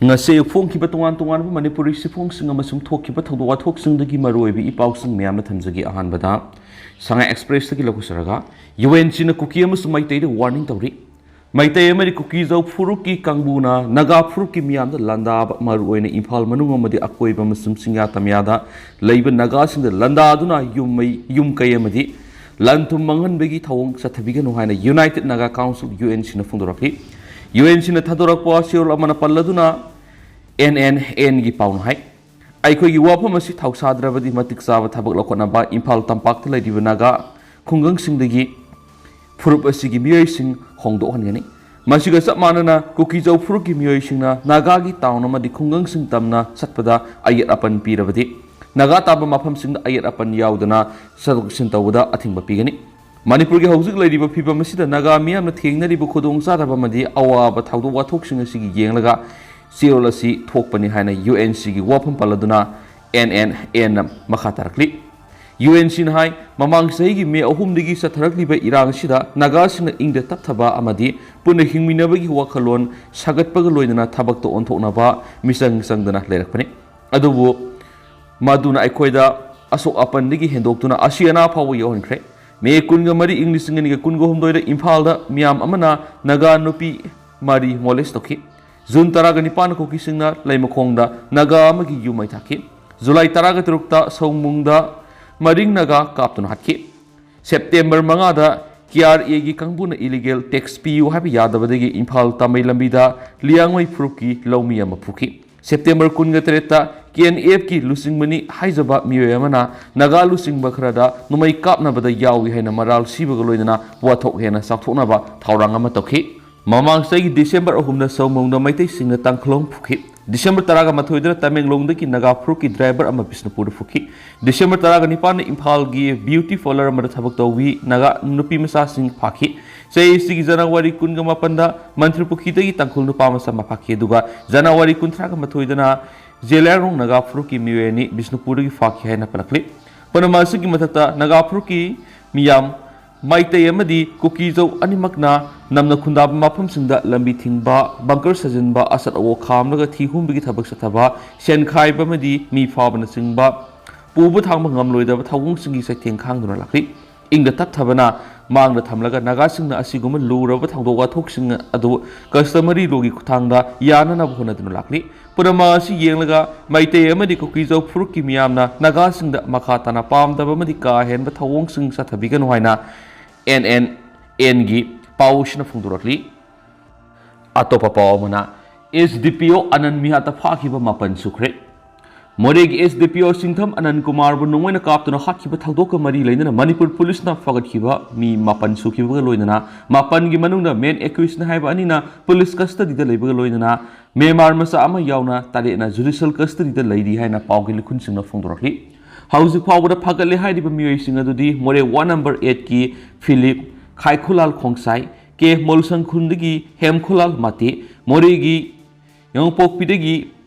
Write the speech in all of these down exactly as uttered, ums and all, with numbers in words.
ꯉꯁꯤ ꯐꯣꯡꯈꯤꯕ ꯇꯣꯉꯥꯟ ꯇꯣꯉꯥꯟꯕ ꯃꯅꯤꯄꯨꯔꯤ ꯆꯦꯐꯣꯡꯁꯤꯡ ꯑꯃꯁꯨꯡ ꯊꯣꯛꯈꯤꯕ ꯊꯧꯗꯣꯛ ꯋꯥꯊꯣꯛꯁꯤꯡꯗꯒꯤ ꯃꯔꯨꯑꯣꯏꯕ ꯏ ꯄꯥꯎꯁꯤꯡ ꯃꯌꯥꯝꯅ ꯊꯝꯖꯒꯦ꯫ ꯑꯍꯥꯟꯕꯗ ꯁꯉꯥꯏ ꯑꯦꯛꯁꯄ꯭ꯔꯦꯁꯇꯒꯤ ꯂꯧꯈꯠꯆꯔꯒ, ꯌꯨ ꯑꯦꯟ ꯁꯤꯅ ꯀꯨꯀꯤ ꯑꯃꯁꯨꯡ ꯃꯩꯇꯩꯗ ꯋꯥꯔꯅꯤꯡ ꯇꯧꯔꯤ꯫ ꯃꯩꯇꯩ ꯑꯃꯗꯤ ꯀꯨꯀꯤꯖꯧ ꯐꯨꯔꯨꯞꯀꯤ ꯀꯥꯡꯕꯨꯅ ꯅꯥꯒꯥ ꯐꯨꯔꯨꯞꯀꯤ ꯃꯤꯌꯥꯝꯗ ꯂꯥꯟꯗꯥꯕ, ꯃꯔꯨꯑꯣꯏꯅ ꯏꯝꯐꯥꯜ ꯃꯅꯨꯡ ꯑꯃꯗꯤ ꯑꯀꯣꯏꯕ ꯑꯃꯁꯨꯡ ꯆꯤꯡꯌꯥ ꯇꯝꯌꯥꯗ ꯂꯩꯕ ꯅꯥꯒꯥꯁꯤꯡꯗ ꯂꯥꯟꯗꯥꯗꯨꯅ ꯌꯨꯝ ꯃꯩ, ꯌꯨꯝ ꯀꯩ ꯑꯃꯗꯤ ꯂꯟ ꯊꯨꯝ ꯃꯥꯡꯍꯟꯕꯒꯤ ꯊꯧꯑꯣꯡ ꯆꯠꯊꯕꯤꯒꯅꯨ ꯍꯥꯏꯅ United Naga Council, U N ꯁꯤꯅ ꯐꯣꯡꯗꯣꯔꯛꯂꯤ꯫ ꯌꯨ ꯑꯦꯟ ꯁꯤꯅ ꯊꯥꯗꯣꯔꯛꯄ ꯆꯦꯔꯣꯜ ꯑꯃꯅ ꯄꯜꯂꯗꯨꯅ ꯑꯦꯟ ꯑꯦꯟ ꯑꯦꯟꯒꯤ ꯄꯥꯎꯅ ꯍꯥꯏ, ꯑꯩꯈꯣꯏꯒꯤ ꯋꯥꯐꯝ ꯑꯁꯤ ꯊꯧꯁꯥꯗ꯭ꯔꯕꯗꯤ ꯃꯇꯤꯛ ꯆꯥꯕ ꯊꯕꯛ ꯂꯧꯈꯠꯅꯕ ꯏꯝꯐꯥꯜ ꯇꯝꯄꯥꯛꯇ ꯂꯩꯔꯤꯕ ꯅꯥꯒꯥ ꯈꯨꯡꯒꯪꯁꯤꯡꯗꯒꯤ ꯐꯨꯔꯨꯞ ꯑꯁꯤꯒꯤ ꯃꯤꯑꯣꯏꯁꯤꯡ ꯍꯣꯡꯗꯣꯛꯍꯟꯒꯅꯤ꯫ ꯃꯁꯤꯒ ꯆꯞ ꯃꯥꯟꯅꯅ ꯀꯨꯀꯤꯖꯧ ꯐꯨꯔꯨꯞꯀꯤ ꯃꯤꯑꯣꯏꯁꯤꯡꯅ ꯅꯥꯒꯥꯒꯤ ꯇꯥꯎꯟ ꯑꯃꯗꯤ ꯈꯨꯡꯒꯪꯁꯤꯡ ꯇꯝꯅ ꯆꯠꯄꯗ ꯑꯌꯦꯠ ꯑꯄꯟ ꯄꯤꯔꯕꯗꯤ, ꯅꯥꯒꯥ ꯇꯥꯕ ꯃꯐꯝꯁꯤꯡꯗ ꯑꯌꯦꯠ ꯑꯄꯟ ꯌꯥꯎꯗꯅ ꯆꯠꯊꯣꯛ ꯆꯠꯁꯤꯟ ꯇꯧꯕꯗ ꯑꯊꯤꯡꯕ ꯄꯤꯒꯅꯤ꯫ ꯃꯅꯤꯄꯨꯔꯒꯤ ꯍꯧꯖꯤꯛ ꯂꯩꯔꯤꯕ ꯐꯤꯕꯝ ꯑꯁꯤꯗ ꯅꯥꯒꯥ ꯃꯤꯌꯥꯝꯅ ꯊꯦꯡꯅꯔꯤꯕ ꯈꯨꯗꯣꯡꯆꯥꯗꯕ ꯑꯃꯗꯤ ꯑꯋꯥꯕ ꯊꯧꯗꯣꯛ ꯋꯥꯊꯣꯛꯁꯤꯡ ꯑꯁꯤꯒꯤ ꯌꯦꯡꯂꯒ ꯆꯦꯔꯣꯜ ꯑꯁꯤ ꯊꯣꯛꯄꯅꯤ ꯍꯥꯏꯅ ꯌꯨ ꯑꯦꯟ ꯁꯤꯒꯤ ꯋꯥꯐꯝ ꯄꯜꯂꯗꯨꯅ ꯑꯦꯟ ꯑꯦꯟ ꯑꯦꯟꯅ ꯃꯈꯥ ꯇꯥꯔꯛꯂꯤ꯫ ꯌꯨ ꯑꯦꯟ ꯁꯤꯅ ꯍꯥꯏ, ꯃꯃꯥꯡ ꯆꯍꯤꯒꯤ ꯃꯦ ꯑꯍꯨꯝꯗꯒꯤ ꯆꯠꯊꯔꯛꯂꯤꯕ ꯏꯔꯥꯡ ꯑꯁꯤꯗ ꯅꯥꯒꯥꯁꯤꯡꯅ ꯏꯪꯗ ꯇꯞꯊꯕ ꯑꯃꯗꯤ ꯄꯨꯟꯅ ꯍꯤꯡꯃꯤꯟꯅꯕꯒꯤ ꯋꯥꯈꯜꯂꯣꯟ ꯁꯥꯒꯠꯄꯒ ꯂꯣꯏꯅꯅ ꯊꯕꯛꯇ ꯑꯣꯟꯊꯣꯛꯅꯕ ꯃꯤꯆꯪ ꯆꯪꯗꯅ ꯂꯩꯔꯛꯄꯅꯤ꯫ ꯑꯗꯨꯕꯨ ꯃꯗꯨꯅ ꯑꯩꯈꯣꯏꯗ ꯑꯁꯣꯛ ꯑꯄꯟꯗꯒꯤ ꯍꯦꯟꯗꯣꯛꯇꯨꯅ ꯑꯁꯤ ꯑꯅꯥ ꯐꯥꯎꯕ ꯌꯧꯍꯟꯈ꯭ꯔꯦ꯫ ꯃꯦ ꯀꯨꯟꯒ ꯃꯔꯤ, ꯏꯪ ꯂꯤꯁꯤꯡ ꯑꯅꯤꯒ ꯀꯨꯟꯒ ꯍꯨꯝꯗꯣꯏꯗ ꯏꯝꯐꯥꯜꯗ ꯃꯤꯌꯥꯝ ꯑꯃꯅ ꯅꯥꯒꯥ ꯅꯨꯄꯤ ꯃꯔꯤ ꯃꯣꯂꯦꯁ ꯇꯧꯈꯤ꯫ ꯖꯨꯟ ꯇꯔꯥꯒ ꯅꯤꯄꯥꯟꯗ ꯀꯨꯀꯤꯁꯤꯡꯅ ꯂꯩꯃꯈꯣꯡꯗ ꯅꯥꯒꯥ ꯑꯃꯒꯤ ꯌꯨꯝ ꯃꯩ ꯊꯥꯈꯤ꯫ ꯖꯨꯂꯥꯏ ꯇꯔꯥꯒ ꯇꯔꯨꯛꯇ ꯁꯧꯃꯨꯡꯗ ꯃꯔꯤꯡ ꯅꯥꯒꯥ ꯀꯥꯞꯇꯨꯅ ꯍꯥꯠꯈꯤ꯫ ꯁꯦꯞꯇꯦꯝꯕꯔ ꯃꯉꯥꯗ ꯀꯦ ꯑꯥꯔ ꯑꯦꯒꯤ ꯀꯥꯡꯕꯨꯅ ꯏꯂꯤꯒꯦꯜ ꯇꯦꯛꯁ ꯄꯤꯌꯨ ꯍꯥꯏꯕ ꯌꯥꯗꯕꯗꯒꯤ ꯏꯝꯐꯥꯜ ꯇꯥꯃꯩ ꯂꯝꯕꯤꯗ ꯂꯤꯌꯥꯡꯃꯩ ꯐꯨꯔꯨꯞꯀꯤ ꯂꯧꯃꯤ ꯑꯃ ꯐꯨꯈꯤ꯫ ꯁꯦꯞꯇꯦꯝꯕꯔ ꯀꯨꯟꯒ ꯇꯔꯦꯠꯇ ꯀꯦ ꯑꯦꯟ ꯑꯦꯐꯀꯤ ꯂꯨꯆꯤꯡꯕꯅꯤ ꯍꯥꯏꯖꯕ ꯃꯤꯑꯣꯏ ꯑꯃꯅ ꯅꯥꯒꯥ ꯂꯨꯆꯤꯡꯕ ꯈꯔꯗ ꯅꯣꯡꯃꯩ ꯀꯥꯞꯅꯕꯗ ꯌꯥꯎꯏ ꯍꯥꯏꯅ ꯃꯔꯥꯜ ꯁꯤꯕꯒ ꯂꯣꯏꯅꯅ ꯋꯥꯊꯣꯛ ꯍꯦꯟꯅ ꯆꯥꯎꯊꯣꯛꯅꯕ ꯊꯧꯔꯥꯡ ꯑꯃ ꯇꯧꯈꯤ꯫ ꯃꯃꯥꯡ ꯆꯍꯤꯒꯤ ꯗꯤꯁꯦꯝꯕꯔ ꯑꯍꯨꯝꯗ ꯁꯧꯃꯨꯡꯗ ꯃꯩꯇꯩꯁꯤꯡꯅ ꯇꯥꯡꯈꯨꯂꯣꯡ ꯐꯨꯈꯤ꯫ ꯗꯤꯁꯦꯝꯕꯔ ꯇꯔꯥꯒ ꯃꯥꯊꯣꯏꯗ ꯇꯃꯦꯡꯂꯣꯡꯗꯒꯤ ꯅꯥꯒꯥ ꯐꯨꯔꯨꯞꯀꯤ ꯗ꯭ꯔꯥꯏꯚꯔ ꯑꯃ ꯕꯤꯁꯅꯨꯄꯨꯔꯗ ꯐꯨꯈꯤ꯫ ꯗꯤꯁꯦꯝꯕꯔ ꯇꯔꯥꯒ ꯅꯤꯄꯥꯟꯗ ꯏꯝꯐꯥꯜꯒꯤ ꯕ꯭ꯌꯨꯇꯤ ꯄꯥꯔꯂꯔ ꯑꯃꯗ ꯊꯕꯛ ꯇꯧꯕꯤ ꯅꯥꯒꯥ ꯅꯨꯄꯤ ꯃꯆꯥꯁꯤꯡ ꯐꯥꯈꯤ꯫ ꯆꯍꯤ ꯑꯁꯤꯒꯤ ꯖꯅꯋꯥꯔꯤ ꯀꯨꯟꯒ ꯃꯥꯄꯟꯗ ꯃꯟꯇ꯭ꯔꯤ ꯄꯨꯈ꯭ꯔꯤꯗꯒꯤ ꯇꯥꯡꯈꯨꯜ ꯅꯨꯄꯥ ꯃꯆꯥ ꯑꯃ ꯐꯥꯈꯤ꯫ ꯑꯗꯨꯒ ꯖꯅꯋꯥꯔꯤ ꯀꯨꯟꯊ꯭ꯔꯥꯒ ꯃꯥꯊꯣꯏꯗꯅ ꯖꯦꯂꯤꯌꯥꯡꯔꯣꯡ ꯅꯥꯒꯥ ꯐꯨꯔꯨꯞꯀꯤ ꯃꯤꯑꯣꯏ ꯑꯅꯤ ꯕꯤꯁꯅꯨꯄꯨꯔꯗꯒꯤ ꯐꯥꯈꯤ ꯍꯥꯏꯅ ꯄꯜꯂꯛꯂꯤ꯫ ꯄꯨꯝꯅꯃꯛ ꯑꯁꯤꯒꯤ ꯃꯊꯛꯇ ꯅꯥꯒꯥ ꯐꯨꯔꯨꯞꯀꯤ ꯃꯤꯌꯥꯝ ꯃꯩꯇꯩ ꯑꯃꯗꯤ ꯀꯨꯀꯤꯖꯧ ꯑꯅꯤꯃꯛꯅ ꯅꯝꯅ ꯈꯨꯟꯗꯥꯕ ꯃꯐꯝꯁꯤꯡꯗ ꯂꯝꯕꯤ ꯊꯤꯡꯕ, ꯕꯪꯀꯔ ꯁꯥꯖꯤꯟꯕ, ꯑꯁꯠ ꯑꯋꯣꯛ ꯈꯥꯝꯂꯒ ꯊꯤ ꯍꯨꯝꯕꯒꯤ ꯊꯕꯛ ꯆꯠꯊꯕ, ꯁꯦꯟ ꯈꯥꯏꯕ ꯑꯃꯗꯤ ꯃꯤ ꯐꯥꯕꯅꯆꯤꯡꯕ ꯄꯨꯕ ꯊꯥꯡꯕ ꯉꯝꯂꯣꯏꯗꯕ ꯊꯧꯑꯣꯡꯁꯤꯡꯒꯤ ꯆꯩꯊꯦꯡ ꯈꯥꯡꯗꯨꯅ ꯂꯥꯛꯂꯤ꯫ ꯏꯪꯗ ꯇꯞꯊꯕꯅ ꯃꯥꯡꯗ ꯊꯝꯂꯒ ꯅꯥꯒꯥꯁꯤꯡꯅ ꯑꯁꯤꯒꯨꯝꯕ ꯂꯨꯔꯕ ꯊꯧꯗꯣꯛ ꯋꯥꯊꯣꯛꯁꯤꯡ ꯑꯗꯨ customary lawꯒꯤ ꯈꯨꯠꯊꯥꯡꯗ ꯌꯥꯅꯅꯕ ꯍꯣꯠꯅꯗꯨꯅ ꯂꯥꯛꯂꯤ꯫ ꯄꯨꯝꯅꯃꯛ ꯑꯁꯤ ꯌꯦꯡꯂꯒ ꯃꯩꯇꯩ ꯑꯃꯗꯤ ꯀꯨꯀꯤꯖꯧ ꯐꯨꯔꯨꯞꯀꯤ ꯃꯤꯌꯥꯝꯅ ꯅꯥꯒꯥꯁꯤꯡꯗ ꯃꯈꯥ ꯇꯥꯅ ꯄꯥꯝꯗꯕ ꯑꯃꯗꯤ ꯀꯥ ꯍꯦꯟꯕ ꯊꯧꯑꯣꯡꯁꯤꯡ ꯆꯠꯊꯕꯤꯒꯅꯨ ꯍꯥꯏꯅ ꯑꯦꯟ ꯑꯦꯟ ꯑꯦꯟꯒꯤ ꯄꯥꯎꯁꯤꯅ ꯐꯣꯡꯗꯣꯔꯛꯂꯤ꯫ ꯑꯇꯣꯞꯄ ꯄꯥꯎ ꯑꯃꯅ, ꯑꯦꯁ ꯗꯤ ꯄꯤ ꯑꯣ ꯑꯅꯟ ꯃꯤꯍꯥꯠꯇ ꯐꯥꯈꯤꯕ ꯃꯥꯄꯟ ꯁꯨꯈ꯭ꯔꯦ꯫ ꯃꯣꯔꯦꯒꯤ ꯑꯦꯁ ꯗꯤ ꯄꯤ ꯑꯣ ꯁꯤꯡꯊꯝ ꯑꯅꯟ ꯀꯨꯃꯥꯔꯕꯨ ꯅꯣꯡꯃꯩꯅ ꯀꯥꯞꯇꯨꯅ ꯍꯥꯠꯈꯤꯕ ꯊꯧꯗꯣꯛꯀ ꯃꯔꯤ ꯂꯩꯅꯅ ꯃꯅꯤꯄꯨꯔ ꯄꯨꯂꯤꯁꯅ ꯐꯒꯠꯈꯤꯕ ꯃꯤ ꯃꯥꯄꯟ ꯁꯨꯈꯤꯕꯒ ꯂꯣꯏꯅꯅ ꯃꯥꯄꯟꯒꯤ ꯃꯅꯨꯡꯗ main accusedꯅ ꯍꯥꯏꯕ ꯑꯅꯤꯅ ꯄꯨꯂꯤꯁ custody ꯗ ꯂꯩꯕꯒ ꯂꯣꯏꯅꯅ ꯃ꯭ꯌꯥꯟꯃꯥꯔ ꯃꯆꯥ ꯑꯃ ꯌꯥꯎꯅ ꯇꯔꯦꯠꯅ judicial custody ꯗ ꯂꯩꯔꯤ ꯍꯥꯏꯅ ꯄꯥꯎꯒꯤ ꯂꯤꯈꯨꯟꯁꯤꯡꯅ ꯐꯣꯡꯗꯣꯔꯛꯂꯤ꯫ ꯍꯧꯖꯤꯛ ꯐꯥꯎꯕꯗ ꯐꯒꯠꯂꯦ ꯍꯥꯏꯔꯤꯕ ꯃꯤꯑꯣꯏꯁꯤꯡ ꯑꯗꯨꯗꯤ ꯃꯣꯔꯦ ward number eightꯀꯤ ꯐꯤꯂꯤꯞ, ꯈꯥꯏꯈꯨꯂꯥꯜ ꯈꯣꯡꯁꯥꯏ, ꯀꯦ ꯃꯣꯜꯁꯪ ꯈꯨꯟꯗꯒꯤ ꯍꯦꯝꯈꯨꯂꯥꯜ ꯃꯥꯇꯦ, ꯃꯣꯔꯦꯒꯤ ꯌꯥꯡꯄꯣꯛꯄꯤꯗꯒꯤ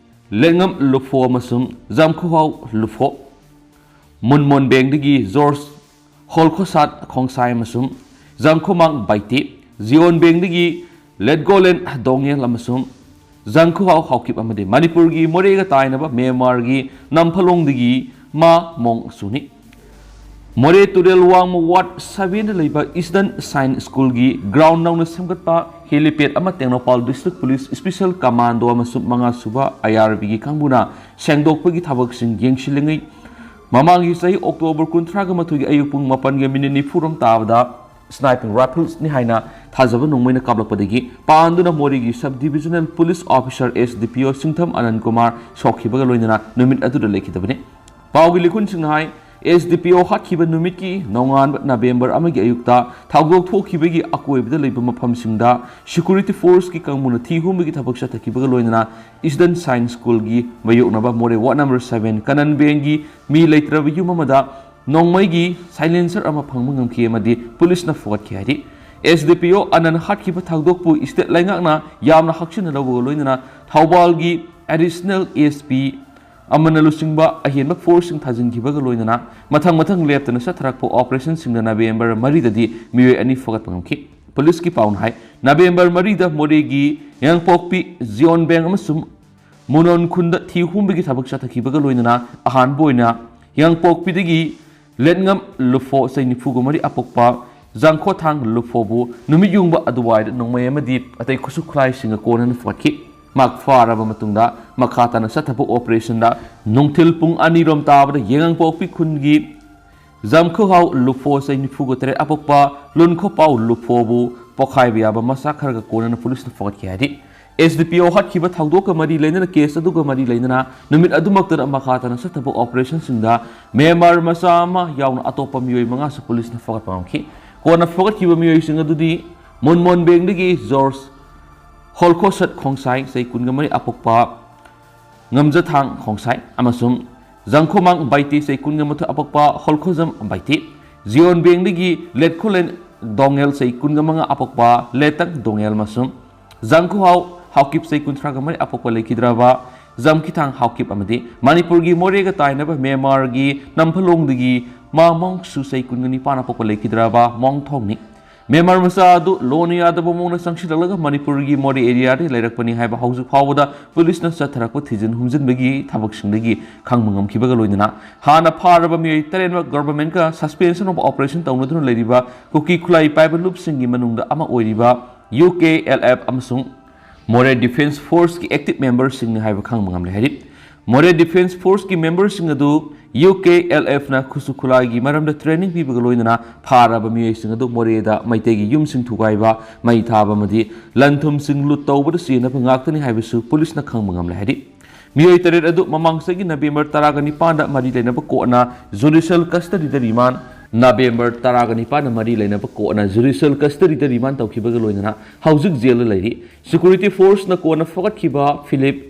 ꯂꯦꯠꯉꯝ ꯂꯨꯐꯣ ꯑꯃꯁꯨꯡ ꯖꯝꯈꯨꯍꯥꯎ ꯂꯨꯐꯣ, ꯃꯨꯟꯃꯣꯟꯕꯦꯡꯗꯒꯤ ꯖꯣꯔꯖ ꯍꯣꯜꯈꯣꯁꯥꯠ ꯈꯣꯡꯁꯥꯏ ꯑꯃꯁꯨꯡ ꯖꯝꯈꯨꯃꯥꯡ ꯕꯥꯏꯇꯤ, ꯖꯤꯌꯣꯟꯕꯦꯡꯗꯒꯤ ꯂꯦꯠꯒꯣꯂꯦꯟ ꯗꯣꯡꯉꯦꯜ ꯑꯃꯁꯨꯡ ꯖꯪꯈꯨꯍꯥꯎ ꯍꯥꯎꯀꯤꯞ ꯑꯃꯗꯤ ꯃꯅꯤꯄꯨꯔꯒꯤ ꯃꯣꯔꯦꯒ ꯇꯥꯏꯅꯕ ꯃ꯭ꯌꯥꯟꯃꯥꯔꯒꯤ ꯅꯝꯐꯂꯣꯡꯗꯒꯤ ꯃꯥ ꯃꯣꯡ ꯁꯨꯅꯤ꯫ ꯃꯣꯔꯦ ꯇꯨꯔꯦꯜ ꯋꯥꯡꯃ ward sevenꯗ ꯂꯩꯕ Eastern Science Schoolꯒꯤ ground ꯅꯧꯅ ꯁꯦꯝꯒꯠꯄ helipad ꯑꯃ Tengnoupal District Police Special Commando ꯑꯃꯁꯨꯡ ꯃꯉꯥ ꯁꯨꯕ I R Bꯒꯤ ꯀꯥꯡꯕꯨꯅ ꯁꯦꯡꯗꯣꯛꯄꯒꯤ ꯊꯕꯛꯁꯤꯡ ꯌꯦꯡꯁꯤꯜꯂꯤꯉꯩ ꯃꯃꯥꯡꯒꯤ ꯆꯍꯤ October ꯀꯨꯟꯊ꯭ꯔꯥꯒ ꯃꯥꯊꯣꯏꯒꯤ ꯑꯌꯨꯛ ꯄꯨꯡ ꯃꯥꯄꯟꯒ minute ꯅꯤꯐꯨꯔꯣꯝ ꯇꯥꯕꯗ sniping riflesꯅꯤ ꯍꯥꯏꯅ ꯊꯥꯖꯕ ꯅꯣꯡꯃꯩꯅ ꯀꯥꯞꯂꯛꯄꯗꯒꯤ ꯄꯥꯟꯗꯨꯅ ꯃꯣꯔꯦꯒꯤ Sub Divisional Police Officer S D P O ꯁꯤꯡꯊꯝ ꯑꯅꯟ Kumar ꯁꯣꯛꯈꯤꯕꯒ ꯂꯣꯏꯅꯅ ꯅꯨꯃꯤꯠ ꯑꯗꯨꯗ ꯂꯩꯈꯤꯗꯕꯅꯤ꯫ ꯄꯥꯎꯒꯤ ꯂꯤꯈꯨꯟꯁꯤꯡꯅ ꯍꯥꯏ, S D P O ꯍꯥꯠꯈꯤꯕ ꯅꯨꯃꯤꯠꯀꯤ ꯅꯣꯡꯉꯥꯟꯕ November ꯑꯃꯒꯤ ꯑꯌꯨꯛꯇ ꯊꯧꯗꯣꯛ ꯊꯣꯛꯈꯤꯕꯒꯤ ꯑꯀꯣꯏꯕꯗ ꯂꯩꯕ ꯃꯐꯝꯁꯤꯡꯗ security forceꯀꯤ ꯀꯥꯡꯕꯨꯅ ꯊꯤ ꯍꯨꯝꯕꯒꯤ ꯊꯕꯛ ꯆꯠꯊꯈꯤꯕꯒ ꯂꯣꯏꯅꯅ Eastern Science Schoolꯒꯤ ꯃꯥꯌꯣꯛꯅꯕ ꯃꯣꯔꯦ ward number seven ꯀꯅꯟꯕꯦꯡꯒꯤ ꯃꯤ ꯂꯩꯇ꯭ꯔꯕ ꯌꯨꯝ ꯑꯃꯗ ꯅꯣꯡꯃꯩꯒꯤ silencer ꯑꯃ ꯐꯪꯕ ꯉꯝꯈꯤ ꯑꯃꯗꯤ ꯄꯨꯂꯤꯁꯅ ꯐꯒꯠꯈꯤ ꯍꯥꯏꯔꯤ꯫ S D P O ꯑꯅꯟ ꯍꯥꯠꯈꯤꯕ ꯊꯧꯗꯣꯛꯄꯨ state ꯂꯩꯉꯥꯛꯅ ꯌꯥꯝꯅ ꯍꯛꯆꯤꯟꯅ ꯂꯧꯕꯒ ꯂꯣꯏꯅꯅ ꯊꯧꯕꯥꯜꯒꯤ Additional S P ꯑꯃꯅ ꯂꯨꯆꯤꯡꯕ ꯑꯍꯦꯟꯕ ꯐꯣꯔꯁꯁꯤꯡ ꯊꯥꯖꯤꯟꯈꯤꯕꯒ ꯂꯣꯏꯅꯅ ꯃꯊꯪ ꯃꯊꯪ ꯂꯦꯞꯇꯅ ꯆꯠꯊꯔꯛꯄ ꯑꯣꯄꯔꯦꯁꯟꯁꯤꯡꯗ ꯅꯕꯦꯝꯕꯔ ꯃꯔꯤꯗꯗꯤ ꯃꯤꯑꯣꯏ ꯑꯅꯤ ꯐꯒꯠꯄ ꯉꯝꯈꯤ꯫ ꯄꯨꯂꯤꯁꯀꯤ ꯄꯥꯎꯅ ꯍꯥꯏ, ꯅꯕꯦꯝꯕꯔ ꯃꯔꯤꯗ ꯃꯣꯔꯦꯒꯤ ꯌꯥꯡꯄꯣꯛꯄꯤ ꯖꯤꯌꯣꯟ ꯕꯦꯡ ꯑꯃꯁꯨꯡ ꯃꯨꯅꯣꯟ ꯈꯨꯟꯗ ꯊꯤ ꯍꯨꯝꯕꯒꯤ ꯊꯕꯛ ꯆꯠꯊꯈꯤꯕꯒ ꯂꯣꯏꯅꯅ ꯑꯍꯥꯟꯕ ꯑꯣꯏꯅ ꯌꯥꯡꯄꯣꯛꯄꯤꯗꯒꯤ ꯂꯦꯠꯉꯝ ꯂꯨꯐꯣ ꯆꯍꯤ ꯅꯤꯐꯨꯒ ꯃꯔꯤ ꯑꯄꯣꯛꯄ ꯖꯥꯡꯈꯣꯊꯥꯡ ꯂꯨꯐꯣꯕꯨ ꯅꯨꯃꯤꯠ ꯌꯨꯡꯕ ꯑꯗꯨꯋꯥꯏꯗ ꯅꯣꯡꯃꯩ ꯑꯃꯗꯤ ꯑꯇꯩ ꯈꯨꯠꯁꯨ ꯈꯨꯠꯂꯥꯏꯁꯤꯡꯒ ꯀꯣꯟꯅꯅ ꯐꯒꯠꯈꯤ꯫ ꯃꯍꯥꯛ ꯐꯥꯔꯕ ꯃꯇꯨꯡꯗ ꯃꯈꯥ ꯇꯥꯅ ꯆꯠꯊꯕ ꯑꯣꯄꯔꯦꯁꯟꯗ ꯅꯨꯡꯊꯤꯜ ꯄꯨꯡ ꯑꯅꯤꯔꯣꯝ ꯇꯥꯕꯗ ꯌꯦꯉꯥꯡꯄꯣꯛꯄꯤ ꯈꯨꯟꯒꯤ ꯖꯝꯈꯨꯍꯥꯎ ꯂꯨꯐꯣ ꯆꯍꯤ ꯅꯤꯐꯨꯒ ꯇꯔꯦꯠ ꯑꯄꯣꯛꯄ ꯂꯨꯟꯈꯣꯄꯥꯎ ꯂꯨꯐꯣꯕꯨ ꯄꯣꯈꯥꯏꯕ ꯌꯥꯕ ꯃꯆꯥꯛ ꯈꯔꯒ ꯀꯣꯟꯅꯅ ꯄꯨꯂꯤꯁꯅ ꯐꯒꯠꯈꯤ ꯍꯥꯏꯔꯤ꯫ ꯑꯦꯁ ꯗꯤ ꯄꯤ ꯑꯣ ꯍꯥꯠꯈꯤꯕ ꯊꯧꯗꯣꯛꯀ ꯃꯔꯤ ꯂꯩꯅꯅ, ꯀꯦꯁ ꯑꯗꯨꯒ ꯃꯔꯤ ꯂꯩꯅꯅ ꯅꯨꯃꯤꯠ ꯑꯗꯨꯃꯛꯇꯗ ꯃꯈꯥ ꯇꯥꯅ ꯆꯠꯊꯕ ꯑꯣꯄꯔꯦꯁꯟꯁꯤꯡꯗ ꯃ꯭ꯌꯥꯟꯃꯥꯔ ꯃꯆꯥ ꯑꯃ ꯌꯥꯎꯅ ꯑꯇꯣꯞꯄ ꯃꯤꯑꯣꯏ ꯃꯉꯥꯁꯨ ꯄꯨꯂꯤꯁꯅ ꯐꯒꯠꯄ ꯉꯝꯈꯤ꯫ ꯀꯣꯟꯅ ꯐꯒꯠꯈꯤꯕ ꯃꯤꯑꯣꯏꯁꯤꯡ ꯑꯗꯨꯗꯤ ꯃꯨꯟꯃꯣꯟ ꯕꯦꯡꯗꯒꯤ ꯖꯣꯔꯖ ꯍꯣꯜꯈꯣꯁꯠ ꯈꯣꯡꯁꯥꯏ, ꯆꯍꯤ ꯀꯨꯟꯒ ꯃꯔꯤ ꯑꯄꯣꯛꯄ ꯉꯝꯖꯊꯥꯡ ꯈꯣꯡꯁꯥꯏ ꯑꯃꯁꯨꯡ ꯖꯪꯈꯣꯃꯥꯡ ꯕꯥꯏꯇꯤ, ꯆꯍꯤ ꯀꯨꯟꯒ ꯃꯥꯊꯣꯏ ꯑꯄꯣꯛꯄ ꯍꯣꯜꯈꯣꯖꯝ ꯕꯥꯏꯇꯤ, ꯖꯤꯌꯣꯟ ꯕꯦꯡꯗꯒꯤ ꯂꯦꯠꯈꯣꯂꯦꯟ ꯗꯣꯉꯦꯜ, ꯆꯍꯤ ꯀꯨꯟꯒ ꯃꯉꯥ ꯑꯄꯣꯛꯄ ꯂꯦꯇꯪ ꯗꯣꯉꯦꯜ ꯑꯃꯁꯨꯡ ꯖꯪꯈꯨꯍꯥꯎ ꯍꯥꯎꯀꯤꯞ, ꯆꯍꯤ ꯀꯨꯟꯊ꯭ꯔꯥꯒ ꯃꯔꯤ ꯑꯄꯣꯛꯄ ꯂꯩꯈꯤꯗ꯭ꯔꯕ ꯖꯝꯈꯤꯊꯥꯡ ꯍꯥꯎꯀꯤꯞ ꯑꯃꯗꯤ ꯃꯅꯤꯄꯨꯔꯒꯤ ꯃꯣꯔꯦꯒ ꯇꯥꯏꯅꯕ ꯃ꯭ꯌꯥꯟꯃꯥꯔꯒꯤ ꯅꯝꯐꯂꯣꯡꯗꯒꯤ ꯃꯥ ꯃꯣꯡꯁꯨ, ꯆꯍꯤ ꯀꯨꯟꯒ ꯅꯤꯄꯥꯟ ꯑꯄꯣꯛꯄ ꯂꯩꯈꯤꯗ꯭ꯔꯕ ꯃꯣꯡꯊꯣꯡꯅꯤ꯫ ꯃ꯭ꯌꯥꯟꯃꯥꯔ ꯃꯆꯥ ꯑꯗꯨ ꯂꯣꯟꯅ ꯌꯥꯗꯕ ꯃꯑꯣꯡꯗ ꯆꯪꯁꯤꯜꯂꯛꯂꯒ ꯃꯅꯤꯄꯨꯔꯒꯤ ꯃꯣꯔꯦ ꯑꯦꯔꯤꯌꯥꯗ ꯂꯩꯔꯛꯄꯅꯤ ꯍꯥꯏꯕ ꯍꯧꯖꯤꯛ ꯐꯥꯎꯕꯗ ꯄꯨꯂꯤꯁꯅ ꯆꯠꯊꯔꯛꯄ ꯊꯤꯖꯤꯟ ꯍꯨꯝꯖꯤꯟꯕꯒꯤ ꯊꯕꯛꯁꯤꯡꯗꯒꯤ ꯈꯪꯕ ꯉꯝꯈꯤꯕꯒ ꯂꯣꯏꯅꯅ ꯍꯥꯟꯅ ꯐꯥꯔꯕ ꯃꯤꯑꯣꯏ ꯇꯔꯦꯠꯃꯛ ꯒꯚꯔꯟꯃꯦꯟꯠꯀ ꯁꯁꯄꯦꯟꯁꯟ ꯑꯣꯐ ꯑꯣꯄꯔꯦꯁꯟ ꯇꯧꯅꯗꯨꯅ ꯂꯩꯔꯤꯕ ꯀꯨꯀꯤ ꯈꯨꯠꯂꯥꯏ ꯄꯥꯏꯕ ꯂꯨꯞꯁꯤꯡꯒꯤ ꯃꯅꯨꯡꯗ ꯑꯃ ꯑꯣꯏꯔꯤꯕ ꯌꯨ ꯀꯦ ꯑꯦꯜ ꯑꯦꯐ ꯑꯃꯁꯨꯡ ꯃꯣꯔꯦ ꯗꯤꯐꯦꯟꯁ ꯐꯣꯔꯁꯀꯤ ꯑꯦꯛꯇꯤꯚ ꯃꯦꯝꯕꯔꯁꯤꯡꯅꯤ ꯍꯥꯏꯕ ꯈꯪꯕ ꯉꯝꯂꯦ ꯍꯥꯏꯔꯤ꯫ ꯃꯣꯔꯦ ꯗꯤꯐꯦꯟꯁ ꯐꯣꯔꯁꯀꯤ ꯃꯦꯝꯕꯔꯁꯤꯡ ꯑꯗꯨ ꯌꯨ ꯀꯦ ꯑꯦꯜ ꯑꯦꯐꯅ ꯈꯨꯠꯁꯨ ꯈꯨꯠꯂꯥꯏꯒꯤ ꯃꯔꯝꯗ ꯇ꯭ꯔꯦꯅꯤꯡ ꯄꯤꯕꯒ ꯂꯣꯏꯅꯅ ꯐꯥꯔꯕ ꯃꯤꯑꯣꯏꯁꯤꯡ ꯑꯗꯨ ꯃꯣꯔꯦꯗ ꯃꯩꯇꯩꯒꯤ ꯌꯨꯝꯁꯤꯡ ꯊꯨꯒꯥꯏꯕ, ꯃꯩ ꯊꯥꯕ ꯑꯃꯗꯤ ꯂꯟ ꯊꯨꯝꯁꯤꯡ ꯂꯨꯠ ꯇꯧꯕꯗ ꯁꯤꯖꯤꯟꯅꯕ ꯉꯥꯛꯇꯅꯤ ꯍꯥꯏꯕꯁꯨ ꯄꯨꯂꯤꯁꯅ ꯈꯪꯕ ꯉꯝꯂꯦ ꯍꯥꯏꯔꯤ꯫ ꯃꯤꯑꯣꯏ ꯇꯔꯦꯠ ꯑꯗꯨ ꯃꯃꯥꯡ ꯆꯍꯤ ꯅꯕꯦꯝꯕꯔ ꯇꯔꯥꯒ ꯅꯤꯄꯥꯟꯗ ꯃꯔꯤ ꯂꯩꯅꯕ ꯀꯣꯔꯠꯅ ꯖꯨꯗꯤꯁꯤꯌꯦꯜ ꯀꯁꯇꯗꯤꯗ ꯔꯤꯃꯥꯟ, ꯅꯕꯦꯝꯕꯔ ꯇꯔꯥꯒ ꯅꯤꯄꯥꯟꯗ ꯃꯔꯤ ꯂꯩꯅꯕ ꯀꯣꯔꯠꯅ ꯖꯨꯗꯤꯁꯤꯌꯦꯜ ꯀꯁꯇꯗꯤꯗ ꯔꯤꯃꯥꯟ ꯇꯧꯈꯤꯕꯒ ꯂꯣꯏꯅꯅ ꯍꯧꯖꯤꯛ ꯖꯦꯜꯗ ꯂꯩꯔꯤ꯫ ꯁꯦꯀ꯭ꯌꯨꯔꯤꯇꯤ ꯐꯣꯔꯁꯅ ꯀꯣꯟꯅ ꯐꯒꯠꯈꯤꯕ ꯐꯤꯂꯤꯞ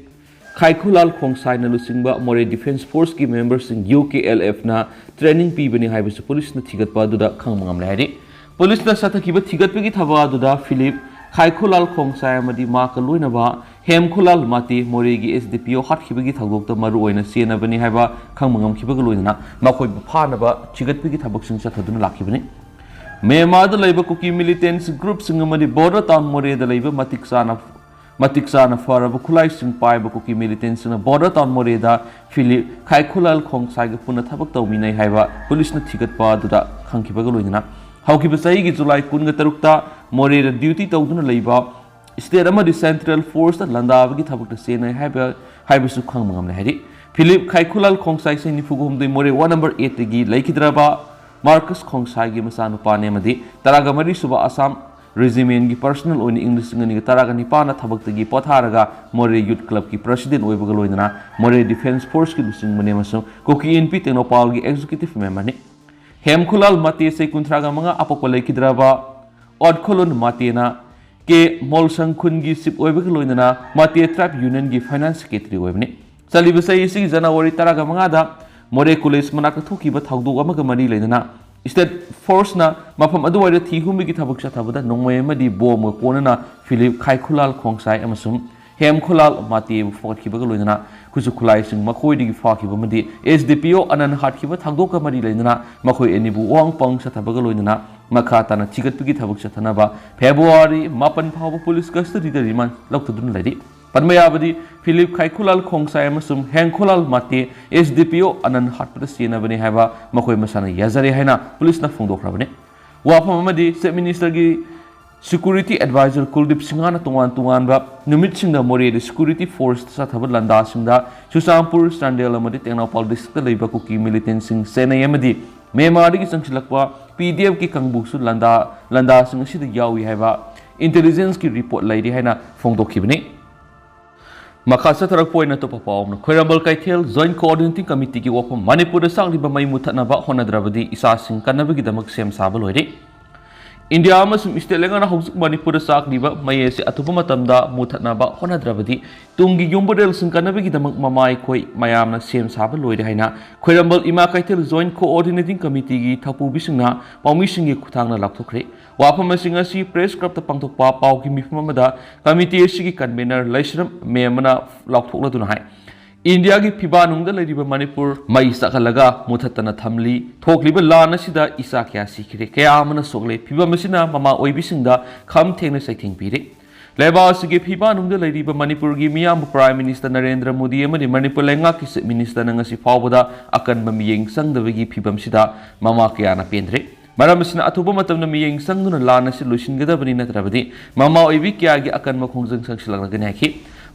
ꯈꯥꯏꯈꯨꯂꯥꯜ ꯈꯣꯡꯁꯥꯏꯅ ꯂꯨꯆꯤꯡꯕ ꯃꯣꯔꯦ ꯗꯤꯐꯦꯟꯁ ꯐꯣꯔꯁꯀꯤ ꯃꯦꯝꯕꯔꯁꯤꯡ ꯌꯨ ꯀꯦ ꯑꯦꯜ ꯑꯦꯐꯅ ꯇ꯭ꯔꯦꯅꯤꯡ ꯄꯤꯕꯅꯤ ꯍꯥꯏꯕꯁꯨ ꯄꯨꯂꯤꯁꯅ ꯊꯤꯒꯠꯄ ꯑꯗꯨꯗ ꯈꯪꯕ ꯉꯝꯂꯦ ꯍꯥꯏꯔꯤ꯫ ꯄꯨꯂꯤꯁꯅ ꯆꯠꯊꯈꯤꯕ ꯊꯤꯒꯠꯄꯒꯤ ꯊꯕꯛ ꯑꯗꯨꯗ ꯐꯤꯂꯤꯞ ꯈꯥꯏꯈꯨꯂꯥꯜ ꯈꯣꯡꯁꯥꯏ ꯑꯃꯗꯤ ꯃꯍꯥꯛꯀ ꯂꯣꯏꯅꯕ ꯍꯦꯝꯈꯨꯂꯥꯜ ꯃꯥꯇꯦ ꯃꯣꯔꯦꯒꯤ ꯑꯦꯁ ꯗꯤ ꯄꯤ ꯑꯣ ꯍꯥꯠꯈꯤꯕꯒꯤ ꯊꯧꯗꯣꯛꯇ ꯃꯔꯨ ꯑꯣꯏꯅ ꯆꯦꯟꯅꯕꯅꯤ ꯍꯥꯏꯕ ꯈꯪꯕ ꯉꯝꯈꯤꯕꯒ ꯂꯣꯏꯅꯅ ꯃꯈꯣꯏꯕꯨ ꯐꯥꯅꯕ ꯊꯤꯒꯠꯄꯒꯤ ꯊꯕꯛꯁꯤꯡ ꯆꯠꯊꯗꯨꯅ ꯂꯥꯛꯈꯤꯕꯅꯤ꯫ ꯃ꯭ꯌꯥꯟꯃꯥꯔꯗ ꯂꯩꯕ ꯀꯨꯀꯤ ꯃꯤꯂꯤꯇꯦꯟꯁ ꯒ꯭ꯔꯨꯞꯁꯤꯡ ꯑꯃꯗꯤ ꯕꯣꯔꯗꯔ ꯇꯥꯎꯟ ꯃꯣꯔꯦꯗ ꯂꯩꯕ ꯃꯇꯤꯛ ꯆꯥꯅ ꯃꯇꯤꯛ ꯆꯥꯅ ꯐꯔꯕ ꯈꯨꯠꯂꯥꯏꯁꯤꯡ ꯄꯥꯏꯕ ꯀꯨꯀꯤ ꯃꯤꯂꯤꯇꯦꯟꯁꯤꯡꯅ ꯕꯣꯔꯗꯔ ꯇꯥꯎꯟ ꯃꯣꯔꯦꯗ ꯐꯤꯂꯤꯞ ꯈꯥꯏꯈꯨꯂꯥꯜ ꯈꯣꯡꯁꯥꯏꯒ ꯄꯨꯟꯅ ꯊꯕꯛ ꯇꯧꯃꯤꯟꯅꯩ ꯍꯥꯏꯕ ꯄꯨꯂꯤꯁꯅ ꯊꯤꯒꯠꯄ ꯑꯗꯨꯗ ꯈꯪꯈꯤꯕꯒ ꯂꯣꯏꯅꯅ ꯍꯧꯈꯤꯕ ꯆꯍꯤꯒꯤ ꯖꯨꯂꯥꯏ ꯀꯨꯟꯒ ꯇꯔꯨꯛꯇ ꯃꯣꯔꯦꯗ ꯗ꯭ꯌꯨꯇꯤ ꯇꯧꯗꯨꯅ ꯂꯩꯕ ꯁ꯭ꯇꯦꯠ ꯑꯃꯗꯤ ꯁꯦꯟꯇ꯭ꯔꯦꯜ ꯐꯣꯔꯁꯇ ꯂꯥꯟꯗꯥꯕꯒꯤ ꯊꯕꯛꯇ ꯆꯦꯟꯅꯩ ꯍꯥꯏꯕ ꯍꯥꯏꯕꯁꯨ ꯈꯪꯕ ꯉꯝꯂꯦ꯫ ꯍꯥꯏꯗꯤ ꯐꯤꯂꯤꯞ ꯈꯥꯏꯈꯨꯂꯥꯜ ꯈꯣꯡꯁꯥꯏ ꯆꯍꯤ ꯅꯤꯐꯨꯒ ꯍꯨꯝꯗꯣꯏ ꯃꯣꯔꯦ ꯋꯥꯔꯗ ꯅꯝꯕꯔ ꯑꯦꯠꯇꯒꯤ ꯂꯩꯈꯤꯗ꯭ꯔꯕ ꯃꯥꯔꯀꯁ ꯈꯣꯡꯁꯥꯏꯒꯤ ꯃꯆꯥꯅꯨꯄꯥꯅꯤ ꯑꯃꯗꯤ ꯇꯔꯥꯒ ꯃꯔꯤ ꯁꯨꯕ ꯑꯁꯥꯝ ꯔꯦꯖꯤꯃꯦꯟꯒꯤ ꯄꯔꯁꯅꯦꯜ ꯑꯣꯏꯅ ꯏꯪ ꯂꯤꯁꯤꯡ ꯑꯅꯤꯒ ꯇꯔꯥꯒ ꯅꯤꯄꯥꯟꯗ ꯊꯕꯛꯇꯒꯤ ꯄꯣꯊꯥꯔꯒ ꯃꯣꯔꯦ ꯌꯨꯠ ꯀ꯭ꯂꯕꯀꯤ ꯄ꯭ꯔꯁꯤꯗꯦꯟ ꯑꯣꯏꯕꯒ ꯂꯣꯏꯅꯅ ꯃꯣꯔꯦ ꯗꯤꯐꯦꯟꯁ ꯐꯣꯔꯁꯀꯤ ꯂꯨꯆꯤꯡꯕꯅꯤ ꯑꯃꯁꯨꯡ ꯀꯨꯀꯤ ꯏꯟꯄꯤ ꯇꯦꯡꯅꯧꯄꯥꯜꯒꯤ ꯑꯦꯛꯖꯤꯀ꯭ꯌꯨꯇꯤꯚ ꯃꯦꯝꯕꯔꯅꯤ꯫ ꯍꯦꯝꯈꯨꯂꯥꯜ ꯃꯥꯇꯦ ꯆꯍꯤ ꯀꯨꯟꯊ꯭ꯔꯥꯒ ꯃꯉꯥ ꯑꯄꯣꯛꯄ ꯂꯩꯈꯤꯗ꯭ꯔꯕ ꯑꯣꯠꯈꯣꯂꯨꯟ ꯃꯥꯇꯦꯅ ꯀꯦ ꯃꯣꯜꯁꯪ ꯈꯨꯟꯒꯤ ꯆꯤꯞ ꯑꯣꯏꯕꯒ ꯂꯣꯏꯅꯅ ꯃꯥꯇꯦ ꯇ꯭ꯔꯥꯏꯕ ꯌꯨꯅꯤꯌꯟꯒꯤ ꯐꯥꯏꯅꯥꯟꯁ ꯁꯦꯀ꯭ꯔꯦꯇꯔꯤ ꯑꯣꯏꯕꯅꯤ꯫ ꯆꯠꯂꯤꯕ ꯆꯍꯤ ꯑꯁꯤꯒꯤ ꯖꯅꯋꯥꯔꯤ ꯇꯔꯥꯒ ꯃꯉꯥꯗ ꯃꯣꯔꯦ ꯀꯣꯂꯦꯖ ꯃꯅꯥꯛꯇ ꯊꯣꯛꯈꯤꯕ ꯊꯧꯗꯣꯛ ꯑꯃꯒ ꯃꯔꯤ ꯂꯩꯅꯅ ꯁ꯭ꯇꯦꯠ ꯐꯣꯔꯁꯅ ꯃꯐꯝ ꯑꯗꯨꯋꯥꯏꯗ ꯊꯤ ꯍꯨꯝꯕꯒꯤ ꯊꯕꯛ ꯆꯠꯊꯕꯗ ꯅꯣꯡꯃꯩ ꯑꯃꯗꯤ ꯕꯣꯝꯒ ꯀꯣꯟꯅꯅ ꯐꯤꯂꯤꯞ ꯈꯥꯏꯈꯨꯂꯥꯜ ꯈꯣꯡꯁꯥꯏ ꯑꯃꯁꯨꯡ ꯍꯦꯝꯈꯨꯂꯥꯜ ꯃꯥꯇꯦꯕꯨ ꯐꯒꯠꯈꯤꯕꯒ ꯂꯣꯏꯅꯅ ꯈꯨꯠꯁꯨ ꯈꯨꯠꯂꯥꯏꯁꯤꯡ ꯃꯈꯣꯏꯗꯒꯤ ꯐꯥꯈꯤꯕ ꯑꯃꯗꯤ ꯑꯦꯁ ꯗꯤ ꯄꯤ ꯑꯣ ꯑꯅꯟ ꯍꯥꯠꯈꯤꯕ ꯊꯧꯗꯣꯛꯀ ꯃꯔꯤ ꯂꯩꯅꯅ ꯃꯈꯣꯏ ꯑꯅꯤꯕꯨ ꯋꯥꯍꯪ ꯄꯥꯎꯍꯪ ꯆꯠꯊꯕꯒ ꯂꯣꯏꯅꯅ ꯃꯈꯥ ꯇꯥꯅ ꯊꯤꯒꯠꯄꯒꯤ ꯊꯕꯛ ꯆꯠꯊꯅꯕ ꯐꯦꯕ꯭ꯔꯨꯋꯥꯔꯤ ꯃꯥꯄꯟ ꯐꯥꯎꯕ ꯄꯨꯂꯤꯁ ꯀꯁꯇꯗꯤꯗ ꯔꯤꯃꯥꯟ ꯂꯧꯊꯗꯨꯅ ꯂꯩꯔꯤ꯫ ꯄꯟꯕ ꯌꯥꯕꯗꯤ ꯐꯤꯂꯤꯞ ꯈꯥꯏꯈꯨꯂꯥꯜ ꯈꯣꯡꯁꯥꯏ ꯑꯃꯁꯨꯡ ꯍꯦꯡꯈꯨꯂꯥꯜ ꯃꯥꯇꯦ ꯑꯦꯁ ꯗꯤ ꯄꯤ ꯑꯣ ꯑꯅꯟ ꯍꯥꯠꯄꯗ ꯆꯦꯟꯅꯕꯅꯤ ꯍꯥꯏꯕ ꯃꯈꯣꯏ ꯃꯁꯥꯅ ꯌꯥꯖꯔꯦ ꯍꯥꯏꯅ ꯄꯨꯂꯤꯁꯅ ꯐꯣꯡꯗꯣꯛꯈ꯭ꯔꯕꯅꯤ꯫ ꯋꯥꯐꯝ ꯑꯃꯗꯤ ꯆꯤꯐ ꯃꯤꯅꯤꯁꯇꯔꯒꯤ ꯁꯦꯀ꯭ꯌꯨꯔꯤꯇꯤ ꯑꯦꯗꯚꯥꯏꯖꯔ ꯀꯨꯜꯗꯤꯞ ꯁꯤꯡꯍꯅ ꯇꯣꯉꯥꯟ ꯇꯣꯉꯥꯟꯕ ꯅꯨꯃꯤꯠꯁꯤꯡꯗ ꯃꯣꯔꯦꯗ ꯁꯦꯀ꯭ꯌꯨꯔꯤꯇꯤ ꯐꯣꯔꯁꯇ ꯆꯠꯊꯕ ꯂꯥꯟꯗꯥꯁꯤꯡꯗ ꯆꯨꯔꯆꯥꯟꯄꯨꯔ, ꯆꯥꯟꯗꯦꯜ ꯑꯃꯗꯤ ꯇꯦꯡꯅꯧꯄꯥꯜ ꯗꯤꯁꯇ꯭ꯔꯤꯛꯇ ꯂꯩꯕ ꯀꯨꯀꯤ ꯃꯤꯂꯤꯇꯦꯟꯁꯤꯡ ꯆꯦꯟꯅꯩ ꯑꯃꯗꯤ ꯃ꯭ꯌꯥꯟꯃꯥꯔꯗꯒꯤ ꯆꯪꯁꯤꯜꯂꯛꯄ ꯄꯤ ꯗꯤ ꯑꯦꯐꯀꯤ ꯀꯥꯡꯕꯨꯁꯨ ꯂꯥꯟꯗꯥ ꯂꯥꯟꯗꯥꯁꯤꯡ ꯑꯁꯤꯗ ꯌꯥꯎꯏ ꯍꯥꯏꯕ ꯏꯟꯇꯦꯂꯤꯖꯦꯟꯁꯀꯤ ꯔꯤꯄꯣꯔꯠ ꯂꯩꯔꯤ ꯍꯥꯏꯅ ꯐꯣꯡꯗꯣꯛꯈꯤꯕꯅꯤ꯫ ꯃꯈꯥ ꯆꯠꯊꯔꯛꯄ ꯑꯣꯏꯅ ꯑꯇꯣꯞꯄ ꯄꯥꯎ ꯑꯃꯅ, ꯈ꯭ꯋꯥꯏꯔꯝꯕꯟ ꯀꯩꯊꯦꯜ ꯖꯣꯏꯟꯠ ꯀꯣꯑꯣꯔꯗꯤꯅꯦꯇꯤꯡ ꯀꯃꯤꯇꯤꯒꯤ ꯋꯥꯐꯝ, ꯃꯅꯤꯄꯨꯔꯗ ꯆꯥꯛꯂꯤꯕ ꯃꯩ ꯃꯨꯊꯠꯅꯕ ꯍꯣꯠꯅꯗ꯭ꯔꯕꯗꯤ ꯏꯆꯥꯁꯤꯡ ꯀꯟꯅꯕꯒꯤꯗꯃꯛ ꯁꯦꯝ ꯁꯥꯕ ꯂꯣꯏꯔꯦ꯫ ꯏꯟꯗꯤꯌꯥ ꯑꯃꯁꯨꯡ ꯏꯁꯇꯦꯠ ꯂꯩꯉꯥꯛꯅ ꯍꯧꯖꯤꯛ ꯃꯅꯤꯄꯨꯔꯗ ꯆꯥꯛꯂꯤꯕ ꯃꯩ ꯑꯁꯤ ꯑꯊꯨꯕ ꯃꯇꯝꯗ ꯃꯨꯊꯠꯅꯕ ꯍꯣꯠꯅꯗ꯭ꯔꯕꯗꯤ ꯇꯨꯡꯒꯤ ꯌꯨꯝꯕꯨꯔꯦꯜꯁꯤꯡ ꯀꯟꯅꯕꯒꯤꯗꯃꯛ ꯃꯃꯥ ꯑꯩꯈꯣꯏ ꯃꯌꯥꯝꯅ ꯁꯦꯝ ꯁꯥꯕ ꯂꯣꯏꯔꯦ ꯍꯥꯏꯅ ꯈ꯭ꯋꯥꯏꯔꯝꯕꯟ ꯏꯃꯥ ꯀꯩꯊꯦꯜ ꯖꯣꯏꯟꯠ ꯀꯣꯑꯣꯔꯗꯤꯅꯦꯇꯤꯡ ꯀꯃꯤꯇꯤꯒꯤ ꯊꯧꯄꯨꯕꯤꯁꯤꯡꯅ ꯄꯥꯎꯃꯤꯁꯤꯡꯒꯤ ꯈꯨꯠꯊꯥꯡꯗ ꯂꯥꯎꯊꯣꯛꯈ꯭ꯔꯦ꯫ ꯋꯥꯐꯝ ꯑꯁꯤ ꯉꯁꯤ ꯄ꯭ꯔꯦꯁ ꯀ꯭ꯂꯕꯇ ꯄꯥꯡꯊꯣꯛꯄ ꯄꯥꯎꯒꯤ ꯃꯤꯐꯝ ꯑꯃꯗ ꯀꯃꯤꯇꯤ ꯑꯁꯤꯒꯤ ꯀꯟꯚꯦꯅꯔ ꯂꯩꯁ꯭ꯔꯝ ꯃꯦꯝꯅ ꯂꯥꯎꯊꯣꯛꯂꯗꯨꯅ ꯍꯥꯏ, ꯏꯟꯗꯤꯌꯥꯒꯤ ꯐꯤꯕꯥꯅꯨꯡꯗ ꯂꯩꯔꯤꯕ ꯃꯅꯤꯄꯨꯔ ꯃꯩ ꯆꯥꯛꯍꯜꯂꯒ ꯃꯨꯊꯠꯇꯅ ꯊꯝꯂꯤ꯫ ꯊꯣꯛꯂꯤꯕ ꯂꯥꯟ ꯑꯁꯤꯗ ꯏꯆꯥ ꯀꯌꯥ ꯁꯤꯈ꯭ꯔꯦ, ꯀꯌꯥ ꯑꯃꯅ ꯁꯣꯛꯂꯦ꯫ ꯐꯤꯕꯝ ꯑꯁꯤꯅ ꯃꯃꯥ ꯑꯣꯏꯕꯤꯁꯤꯡꯗ ꯈꯝ ꯊꯦꯡꯅ ꯆꯩꯊꯦꯡ ꯄꯤꯔꯦ꯫ ꯂꯩꯕꯥꯛ ꯑꯁꯤꯒꯤ ꯐꯤꯕꯥꯅꯨꯡꯗ ꯂꯩꯔꯤꯕ ꯃꯅꯤꯄꯨꯔꯒꯤ ꯃꯤꯌꯥꯝꯕꯨ ꯄ꯭ꯔꯥꯏꯝ ꯃꯤꯅꯤꯁꯇꯔ ꯅꯔꯦꯟꯗ꯭ꯔ ꯃꯣꯗꯤ ꯑꯃꯗꯤ ꯃꯅꯤꯄꯨꯔ ꯂꯩꯉꯥꯛꯀꯤ ꯆꯤꯐ ꯃꯤꯅꯤꯁꯇꯔꯅ ꯉꯁꯤ ꯐꯥꯎꯕꯗ ꯑꯀꯟꯕ ꯃꯤꯠꯌꯦꯡ ꯆꯪꯗꯕꯒꯤ ꯐꯤꯕꯝꯁꯤꯗ ꯃꯃꯥ ꯀꯌꯥꯅ ꯄꯦꯟꯗ꯭ꯔꯦ꯫ ꯃꯔꯝ ꯑꯁꯤꯅ ꯑꯊꯨꯕ ꯃꯇꯝꯗ ꯃꯤꯠꯌꯦꯡ ꯆꯪꯗꯨꯅ ꯂꯥꯟ ꯑꯁꯤ ꯂꯣꯏꯁꯤꯟꯒꯗꯕꯅꯤ, ꯅꯠꯇ꯭ꯔꯕꯗꯤ ꯃꯃꯥ ꯑꯣꯏꯕꯤ ꯀꯌꯥꯒꯤ ꯑꯀꯟꯕ ꯈꯣꯡꯖꯪ ꯆꯪꯁꯤꯜꯂꯛꯂꯒꯅꯤ ꯍꯥꯏꯈꯤ꯫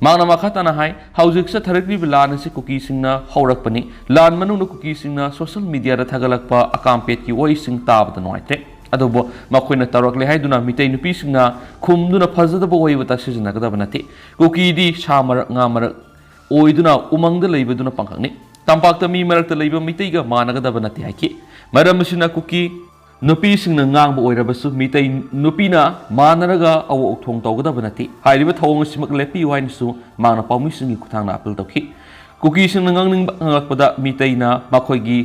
ꯃꯍꯥꯛꯅ ꯃꯈꯥ ꯇꯥꯅ ꯍꯥꯏ, ꯍꯧꯖꯤꯛ ꯆꯠꯊꯔꯛꯂꯤꯕ ꯂꯥꯟ ꯑꯁꯤ ꯀꯨꯀꯤꯁꯤꯡꯅ ꯍꯧꯔꯛꯄꯅꯤ꯫ ꯂꯥꯟ ꯃꯅꯨꯡꯗ ꯀꯨꯀꯤꯁꯤꯡꯅ ꯁꯣꯁꯤꯌꯦꯜ ꯃꯤꯗꯤꯌꯥꯗ ꯊꯥꯒꯠꯂꯛꯄ ꯑꯀꯥꯝꯄꯦꯠꯀꯤ ꯋꯥꯍꯩꯁꯤꯡ ꯇꯥꯕꯗ ꯅꯨꯡꯉꯥꯏꯇ꯭ꯔꯦ꯫ ꯑꯗꯨꯕꯨ ꯃꯈꯣꯏꯅ ꯇꯧꯔꯛꯂꯦ ꯍꯥꯏꯗꯨꯅ ꯃꯤꯇꯩ ꯅꯨꯄꯤꯁꯤꯡꯅ ꯈꯨꯝꯗꯨꯅ ꯐꯖꯗꯕ ꯋꯥꯍꯩ ꯋꯥꯇꯥ ꯁꯤꯖꯤꯟꯅꯒꯗꯕ ꯅꯠꯇꯦ꯫ ꯀꯨꯀꯤꯗꯤ ꯁꯥ ꯃꯔꯛ, ꯉꯥ ꯃꯔꯛ ꯑꯣꯏꯗꯨꯅ ꯎꯃꯪꯗ ꯂꯩꯕꯗꯨꯅ ꯄꯥꯡꯈꯛꯅꯤ꯫ ꯇꯝꯄꯥꯛꯇ ꯃꯤ ꯃꯔꯛꯇ ꯂꯩꯕ ꯃꯤꯇꯩꯒ ꯃꯥꯟꯅꯒꯗꯕ ꯅꯠꯇꯦ ꯍꯥꯏꯈꯤ꯫ ꯃꯔꯝ ꯑꯁꯤꯅ ꯀꯨꯀꯤ ꯅꯨꯄꯤꯁꯤꯡꯅ ꯉꯥꯡꯕ ꯑꯣꯏꯔꯕꯁꯨ ꯃꯤꯇꯩ ꯅꯨꯄꯤꯅ ꯃꯥꯟꯅꯔꯒ ꯑꯋꯣꯛ ꯑꯊꯣꯡ ꯇꯧꯒꯗꯕ ꯅꯠꯇꯦ꯫ ꯍꯥꯏꯔꯤꯕ ꯊꯧꯑꯣꯡ ꯑꯁꯤꯃꯛ ꯂꯦꯞꯄꯤꯌꯨ ꯍꯥꯏꯅꯁꯨ ꯃꯍꯥꯛꯅ ꯄꯥꯎꯃꯤꯁꯤꯡꯒꯤ ꯈꯨꯠꯊꯥꯡꯗ ꯑꯄꯤꯜ ꯇꯧꯈꯤ꯫ ꯀꯨꯀꯤꯁꯤꯡꯅ ꯉꯥꯡꯅꯤꯡꯕ ꯉꯥꯡꯂꯛꯄꯗ ꯃꯤꯇꯩꯅ ꯃꯈꯣꯏꯒꯤ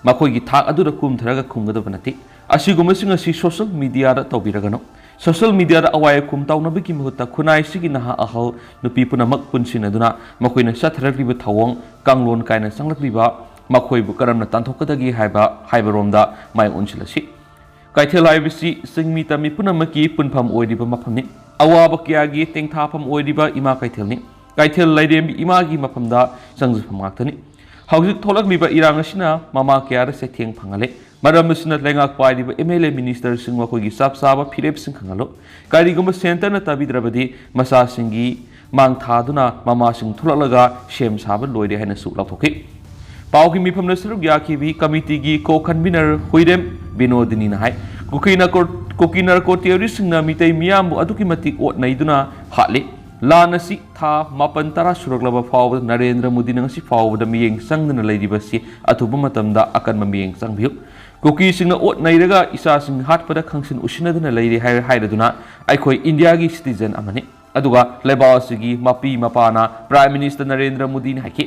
ꯃꯈꯣꯏꯒꯤ ꯊꯥꯛ ꯑꯗꯨꯗ ꯀꯨꯝꯊꯔꯒ ꯈꯨꯝꯒꯗꯕ ꯅꯠꯇꯦ꯫ ꯑꯁꯤꯒꯨꯝꯕꯁꯤꯡ ꯑꯁꯤ ꯁꯣꯁꯤꯌꯦꯜ ꯃꯤꯗꯤꯌꯥꯗ ꯇꯧꯕꯤꯔꯒꯅꯨ꯫ ꯁꯣꯁꯤꯌꯦꯜ ꯃꯤꯗꯤꯌꯥꯗ ꯑꯋꯥꯏ ꯑꯈꯨꯝ ꯇꯧꯅꯕꯒꯤ ꯃꯍꯨꯠꯇ ꯈꯨꯟꯅꯥꯏꯁꯤꯒꯤ ꯅꯍꯥ ꯑꯍꯜ ꯅꯨꯄꯤ ꯄꯨꯝꯅꯃꯛ ꯄꯨꯟꯁꯤꯟꯅꯗꯨꯅ ꯃꯈꯣꯏꯅ ꯆꯠꯊꯔꯛꯂꯤꯕ ꯊꯧꯑꯣꯡ, ꯀꯥꯡꯂꯣꯟ ꯀꯥꯏꯅ ꯆꯪꯂꯛꯂꯤꯕ ꯃꯈꯣꯏꯕꯨ ꯀꯔꯝꯅ ꯇꯥꯟꯊꯣꯛꯀꯗꯒꯦ ꯍꯥꯏꯕ, ꯍꯥꯏꯕꯔꯣꯝꯗ ꯃꯥꯏ ꯑꯣꯟꯁꯤꯜꯂꯁꯤ꯫ ꯀꯩꯊꯦꯜ ꯍꯥꯏꯕꯁꯤ ꯆꯤꯡꯃꯤ ꯇꯝꯃꯤ ꯄꯨꯝꯅꯃꯛꯀꯤ ꯄꯨꯟꯐꯝ ꯑꯣꯏꯔꯤꯕ ꯃꯐꯝꯅꯤ꯫ ꯑꯋꯥꯕ ꯀꯌꯥꯒꯤ ꯇꯦꯡꯊꯥꯐꯝ ꯑꯣꯏꯔꯤꯕ ꯏꯃꯥ ꯀꯩꯊꯦꯜꯅꯤ꯫ ꯀꯩꯊꯦꯜ ꯂꯥꯏꯔꯦꯝꯕꯤ ꯏꯃꯥꯒꯤ ꯃꯐꯝꯗ ꯆꯪꯖꯐꯝ ꯉꯥꯛꯇꯅꯤ꯫ ꯍꯧꯖꯤꯛ ꯊꯣꯛꯂꯛꯂꯤꯕ ꯏꯔꯥꯡ ꯑꯁꯤꯅ ꯃꯃꯥ ꯀꯌꯥꯗ ꯆꯩꯊꯦꯡ ꯐꯪꯍꯜꯂꯦ꯫ ꯃꯔꯝ ꯑꯁꯤꯅ ꯂꯩꯉꯥꯛ ꯄꯥꯏꯔꯤꯕ ꯑꯦꯝ ꯑꯦꯜ ꯑꯦ ꯃꯤꯅꯤꯁꯇꯔꯁꯤꯡ ꯃꯈꯣꯏꯒꯤ ꯆꯞ ꯆꯥꯕ ꯐꯤꯔꯦꯞꯁꯤꯡ ꯈꯪꯍꯜꯂꯨ꯫ ꯀꯔꯤꯒꯨꯝꯕ ꯁꯦꯟꯇꯔꯅ ꯇꯥꯕꯤꯗ꯭ꯔꯕꯗꯤ ꯃꯆꯥꯁꯤꯡꯒꯤ ꯃꯥꯡ ꯊꯥꯗꯨꯅ ꯃꯃꯥꯁꯤꯡ ꯊꯣꯛꯂꯛꯂꯒ ꯁꯦꯝ ꯁꯥꯕ ꯂꯣꯏꯔꯦ ꯍꯥꯏꯅꯁꯨ ꯂꯥꯎꯊꯣꯛꯈꯤ꯫ ꯄꯥꯎꯒꯤ ꯃꯤꯐꯝꯗ ꯁꯔꯨꯛ ꯌꯥꯈꯤꯕꯤ ꯀꯃꯤꯇꯤꯒꯤ ꯀꯣ ꯀꯟꯚꯤꯅꯔ ꯍꯨꯏꯔꯦꯝ ꯕꯤꯅꯣꯗꯤꯅꯤꯅ ꯍꯥꯏ, ꯀꯨꯀꯤ ꯅꯥꯔꯀꯣ-, ꯀꯨꯀꯤ ꯅꯥꯔꯀꯣ ꯇꯦꯔꯣꯔꯤꯁꯁꯤꯡꯅ ꯃꯤꯇꯩ ꯃꯤꯌꯥꯝꯕꯨ ꯑꯗꯨꯛꯀꯤ ꯃꯇꯤꯛ ꯑꯣꯠ ꯅꯩꯗꯨꯅ ꯍꯥꯠꯂꯤ꯫ ꯂꯥꯟ ꯑꯁꯤ ꯊꯥ ꯃꯥꯄꯟ ꯇꯔꯥ ꯁꯨꯔꯛꯂꯕ ꯐꯥꯎꯕꯗ ꯅꯔꯦꯟꯗ꯭ꯔ ꯃꯣꯗꯤꯅ ꯉꯁꯤ ꯐꯥꯎꯕꯗ ꯃꯤꯠꯌꯦꯡ ꯆꯪꯗꯅ ꯂꯩꯔꯤꯕꯁꯤ ꯑꯊꯨꯕ ꯃꯇꯝꯗ ꯑꯀꯟꯕ ꯃꯤꯠꯌꯦꯡ ꯆꯪꯕꯤꯌꯨ꯫ ꯀꯨꯀꯤꯁꯤꯡꯅ ꯑꯣꯠ ꯅꯩꯔꯒ ꯏꯆꯥꯁꯤꯡ ꯍꯥꯠꯄꯗ ꯈꯪꯁꯤꯟ ꯎꯁꯤꯟꯅꯗꯨꯅ ꯂꯩꯔꯤ ꯍꯥꯏ-, ꯍꯥꯏꯔꯗꯨꯅ ꯑꯩꯈꯣꯏ ꯏꯟꯗꯤꯌꯥꯒꯤ citizen ꯑꯃꯅꯤ꯫ ꯑꯗꯨꯒ ꯂꯩꯕꯥꯛ ꯑꯁꯤꯒꯤ ꯃꯄꯤ ꯃꯄꯥꯅ Prime Minister ꯅꯔꯦꯟꯗ꯭ꯔ ꯃꯣꯗꯤꯅ ꯍꯥꯏꯈꯤ,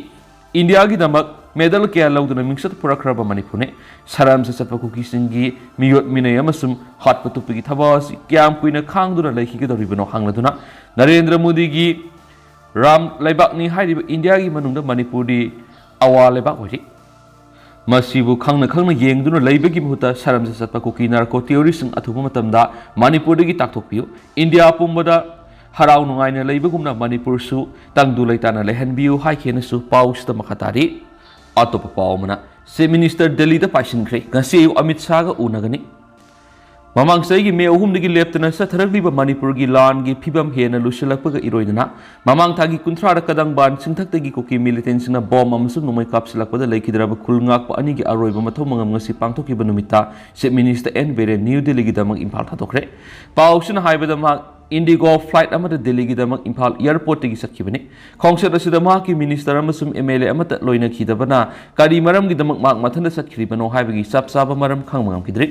"ꯏꯟꯗꯤꯌꯥꯒꯤꯗꯃꯛ medal ꯀꯌꯥ ꯂꯧꯗꯨꯅ ꯃꯤꯡꯆꯠ ꯄꯨꯔꯛꯈ꯭ꯔꯕ ꯃꯅꯤꯄꯨꯔꯅꯤ꯫ ꯁꯔꯝꯁ ꯆꯠꯄ ꯀꯨꯀꯤꯁꯤꯡꯒꯤ ꯃꯤꯑꯣꯠ ꯃꯤꯅꯩ ꯑꯃꯁꯨꯡ ꯍꯥꯠꯄ ꯇꯨꯞꯄꯒꯤ ꯊꯕꯛ ꯑꯁꯤ ꯀꯌꯥꯝ ꯀꯨꯏꯅ ꯈꯥꯡꯗꯨꯅ ꯂꯩꯈꯤꯒꯗꯧꯔꯤꯕꯅꯣ?" ꯍꯪꯂꯗꯨꯅ ꯅꯔꯦꯟꯗ꯭ꯔ ꯃꯣꯗꯤꯒꯤ ꯔꯥꯝ ꯂꯩꯕꯥꯛꯅꯤ ꯍꯥꯏꯔꯤꯕ ꯏꯟꯗꯤꯌꯥꯒꯤ ꯃꯅꯨꯡꯗ ꯃꯅꯤꯄꯨꯔꯗꯤ ꯑꯋꯥ ꯂꯩꯕꯥꯛ ꯑꯣꯏꯔꯤ꯫ ꯃꯁꯤꯕꯨ ꯈꯪꯅ ꯈꯪꯅ ꯌꯦꯡꯗꯨꯅ ꯂꯩꯕꯒꯤ ꯃꯍꯨꯠꯇ ꯁꯔꯝꯁ ꯆꯠꯄ ꯀꯨꯀꯤ narco terroristꯁꯤꯡ ꯑꯊꯨꯕ ꯃꯇꯝꯗ ꯃꯅꯤꯄꯨꯔꯗꯒꯤ ꯇꯥꯛꯊꯣꯛꯄꯤꯌꯨ꯫ ꯏꯟꯗꯤꯌꯥ ꯄꯨꯝꯕꯗ ꯍꯔꯥꯎ ꯅꯨꯡꯉꯥꯏꯅ ꯂꯩꯕꯒꯨꯝꯅ ꯃꯅꯤꯄꯨꯔꯁꯨ ꯇꯪꯗꯨ ꯂꯩꯇꯥꯅ ꯂꯩꯍꯟꯕꯤꯌꯨ ꯍꯥꯏꯈꯤꯅꯁꯨ ꯄꯥꯎꯁꯤꯗ ꯃꯈꯥ ꯇꯥꯔꯤ꯫ ꯑꯇꯣꯞꯄ ꯄꯥꯎ ꯑꯃꯅ, Chief Minister ꯗꯦꯜꯂꯤꯗ ꯄꯥꯏꯁꯤꯟꯈ꯭ꯔꯦ꯫ ꯉꯁꯤ ꯑꯌꯨꯛ ꯑꯃꯤꯠ ꯁꯥꯍꯒ ꯎꯅꯒꯅꯤ꯫ ꯃꯃꯥꯡ ꯆꯍꯤꯒꯤ ꯃꯦ ꯑꯍꯨꯝꯗꯒꯤ ꯂꯦꯞꯇꯅ ꯆꯠꯊꯔꯛꯂꯤꯕ ꯃꯅꯤꯄꯨꯔꯒꯤ ꯂꯥꯟꯒꯤ ꯐꯤꯕꯝ ꯍꯦꯟꯅ ꯂꯨꯁꯤꯜꯂꯛꯄꯒ ꯏꯔꯣꯏꯗꯅ ꯃꯃꯥꯡ ꯊꯥꯒꯤ ꯀꯨꯟꯊ꯭ꯔꯥꯗ ꯀꯗꯪꯕꯥꯟ ꯆꯤꯡꯊꯛꯇꯒꯤ ꯀꯨꯀꯤ militantꯁꯤꯡꯅ bomb ꯑꯃꯁꯨꯡ ꯅꯣꯡꯃꯩ ꯀꯥꯞꯁꯤꯜꯂꯛꯄꯗ ꯂꯩꯈꯤꯗ꯭ꯔꯕ ꯈꯨꯜ ꯉꯥꯛꯄ ꯑꯅꯤꯒꯤ ꯑꯔꯣꯏꯕ ꯃꯊꯧ ꯃꯉꯝ ꯉꯁꯤ ꯄꯥꯡꯊꯣꯛꯈꯤꯕ ꯅꯨꯃꯤꯠꯇ Chief Minister N Biren New ꯗꯦꯜꯂꯤꯒꯤꯗꯃꯛ ꯏꯝꯐꯥꯜ ꯊꯥꯗꯣꯛꯈ꯭ꯔꯦ꯫ ꯄꯥꯎꯁꯤꯅ ꯍꯥꯏꯕꯗ ꯃꯍꯥꯛ IndiGo flight ꯑꯃꯗ ꯗꯦꯜꯂꯤꯒꯤꯗꯃꯛ ꯏꯝꯐꯥꯜ airportꯇꯒꯤ ꯆꯠꯈꯤꯕꯅꯤ꯫ ꯈꯣꯡꯆꯠ ꯑꯁꯤꯗ ꯃꯍꯥꯛꯀꯤ minister ꯑꯃꯁꯨꯡ MLA ꯑꯃꯠꯇ ꯂꯣꯏꯅꯈꯤꯗꯕꯅ ꯀꯔꯤ ꯃꯔꯝꯒꯤꯗꯃꯛ ꯃꯍꯥꯛ ꯃꯊꯟꯇ ꯆꯠꯈꯤꯔꯤꯕꯅꯣ ꯍꯥꯏꯕꯒꯤ ꯆꯞ ꯆꯥꯕ ꯃꯔꯝ ꯈꯪꯕ ꯉꯝꯈꯤꯗ꯭ꯔꯤ꯫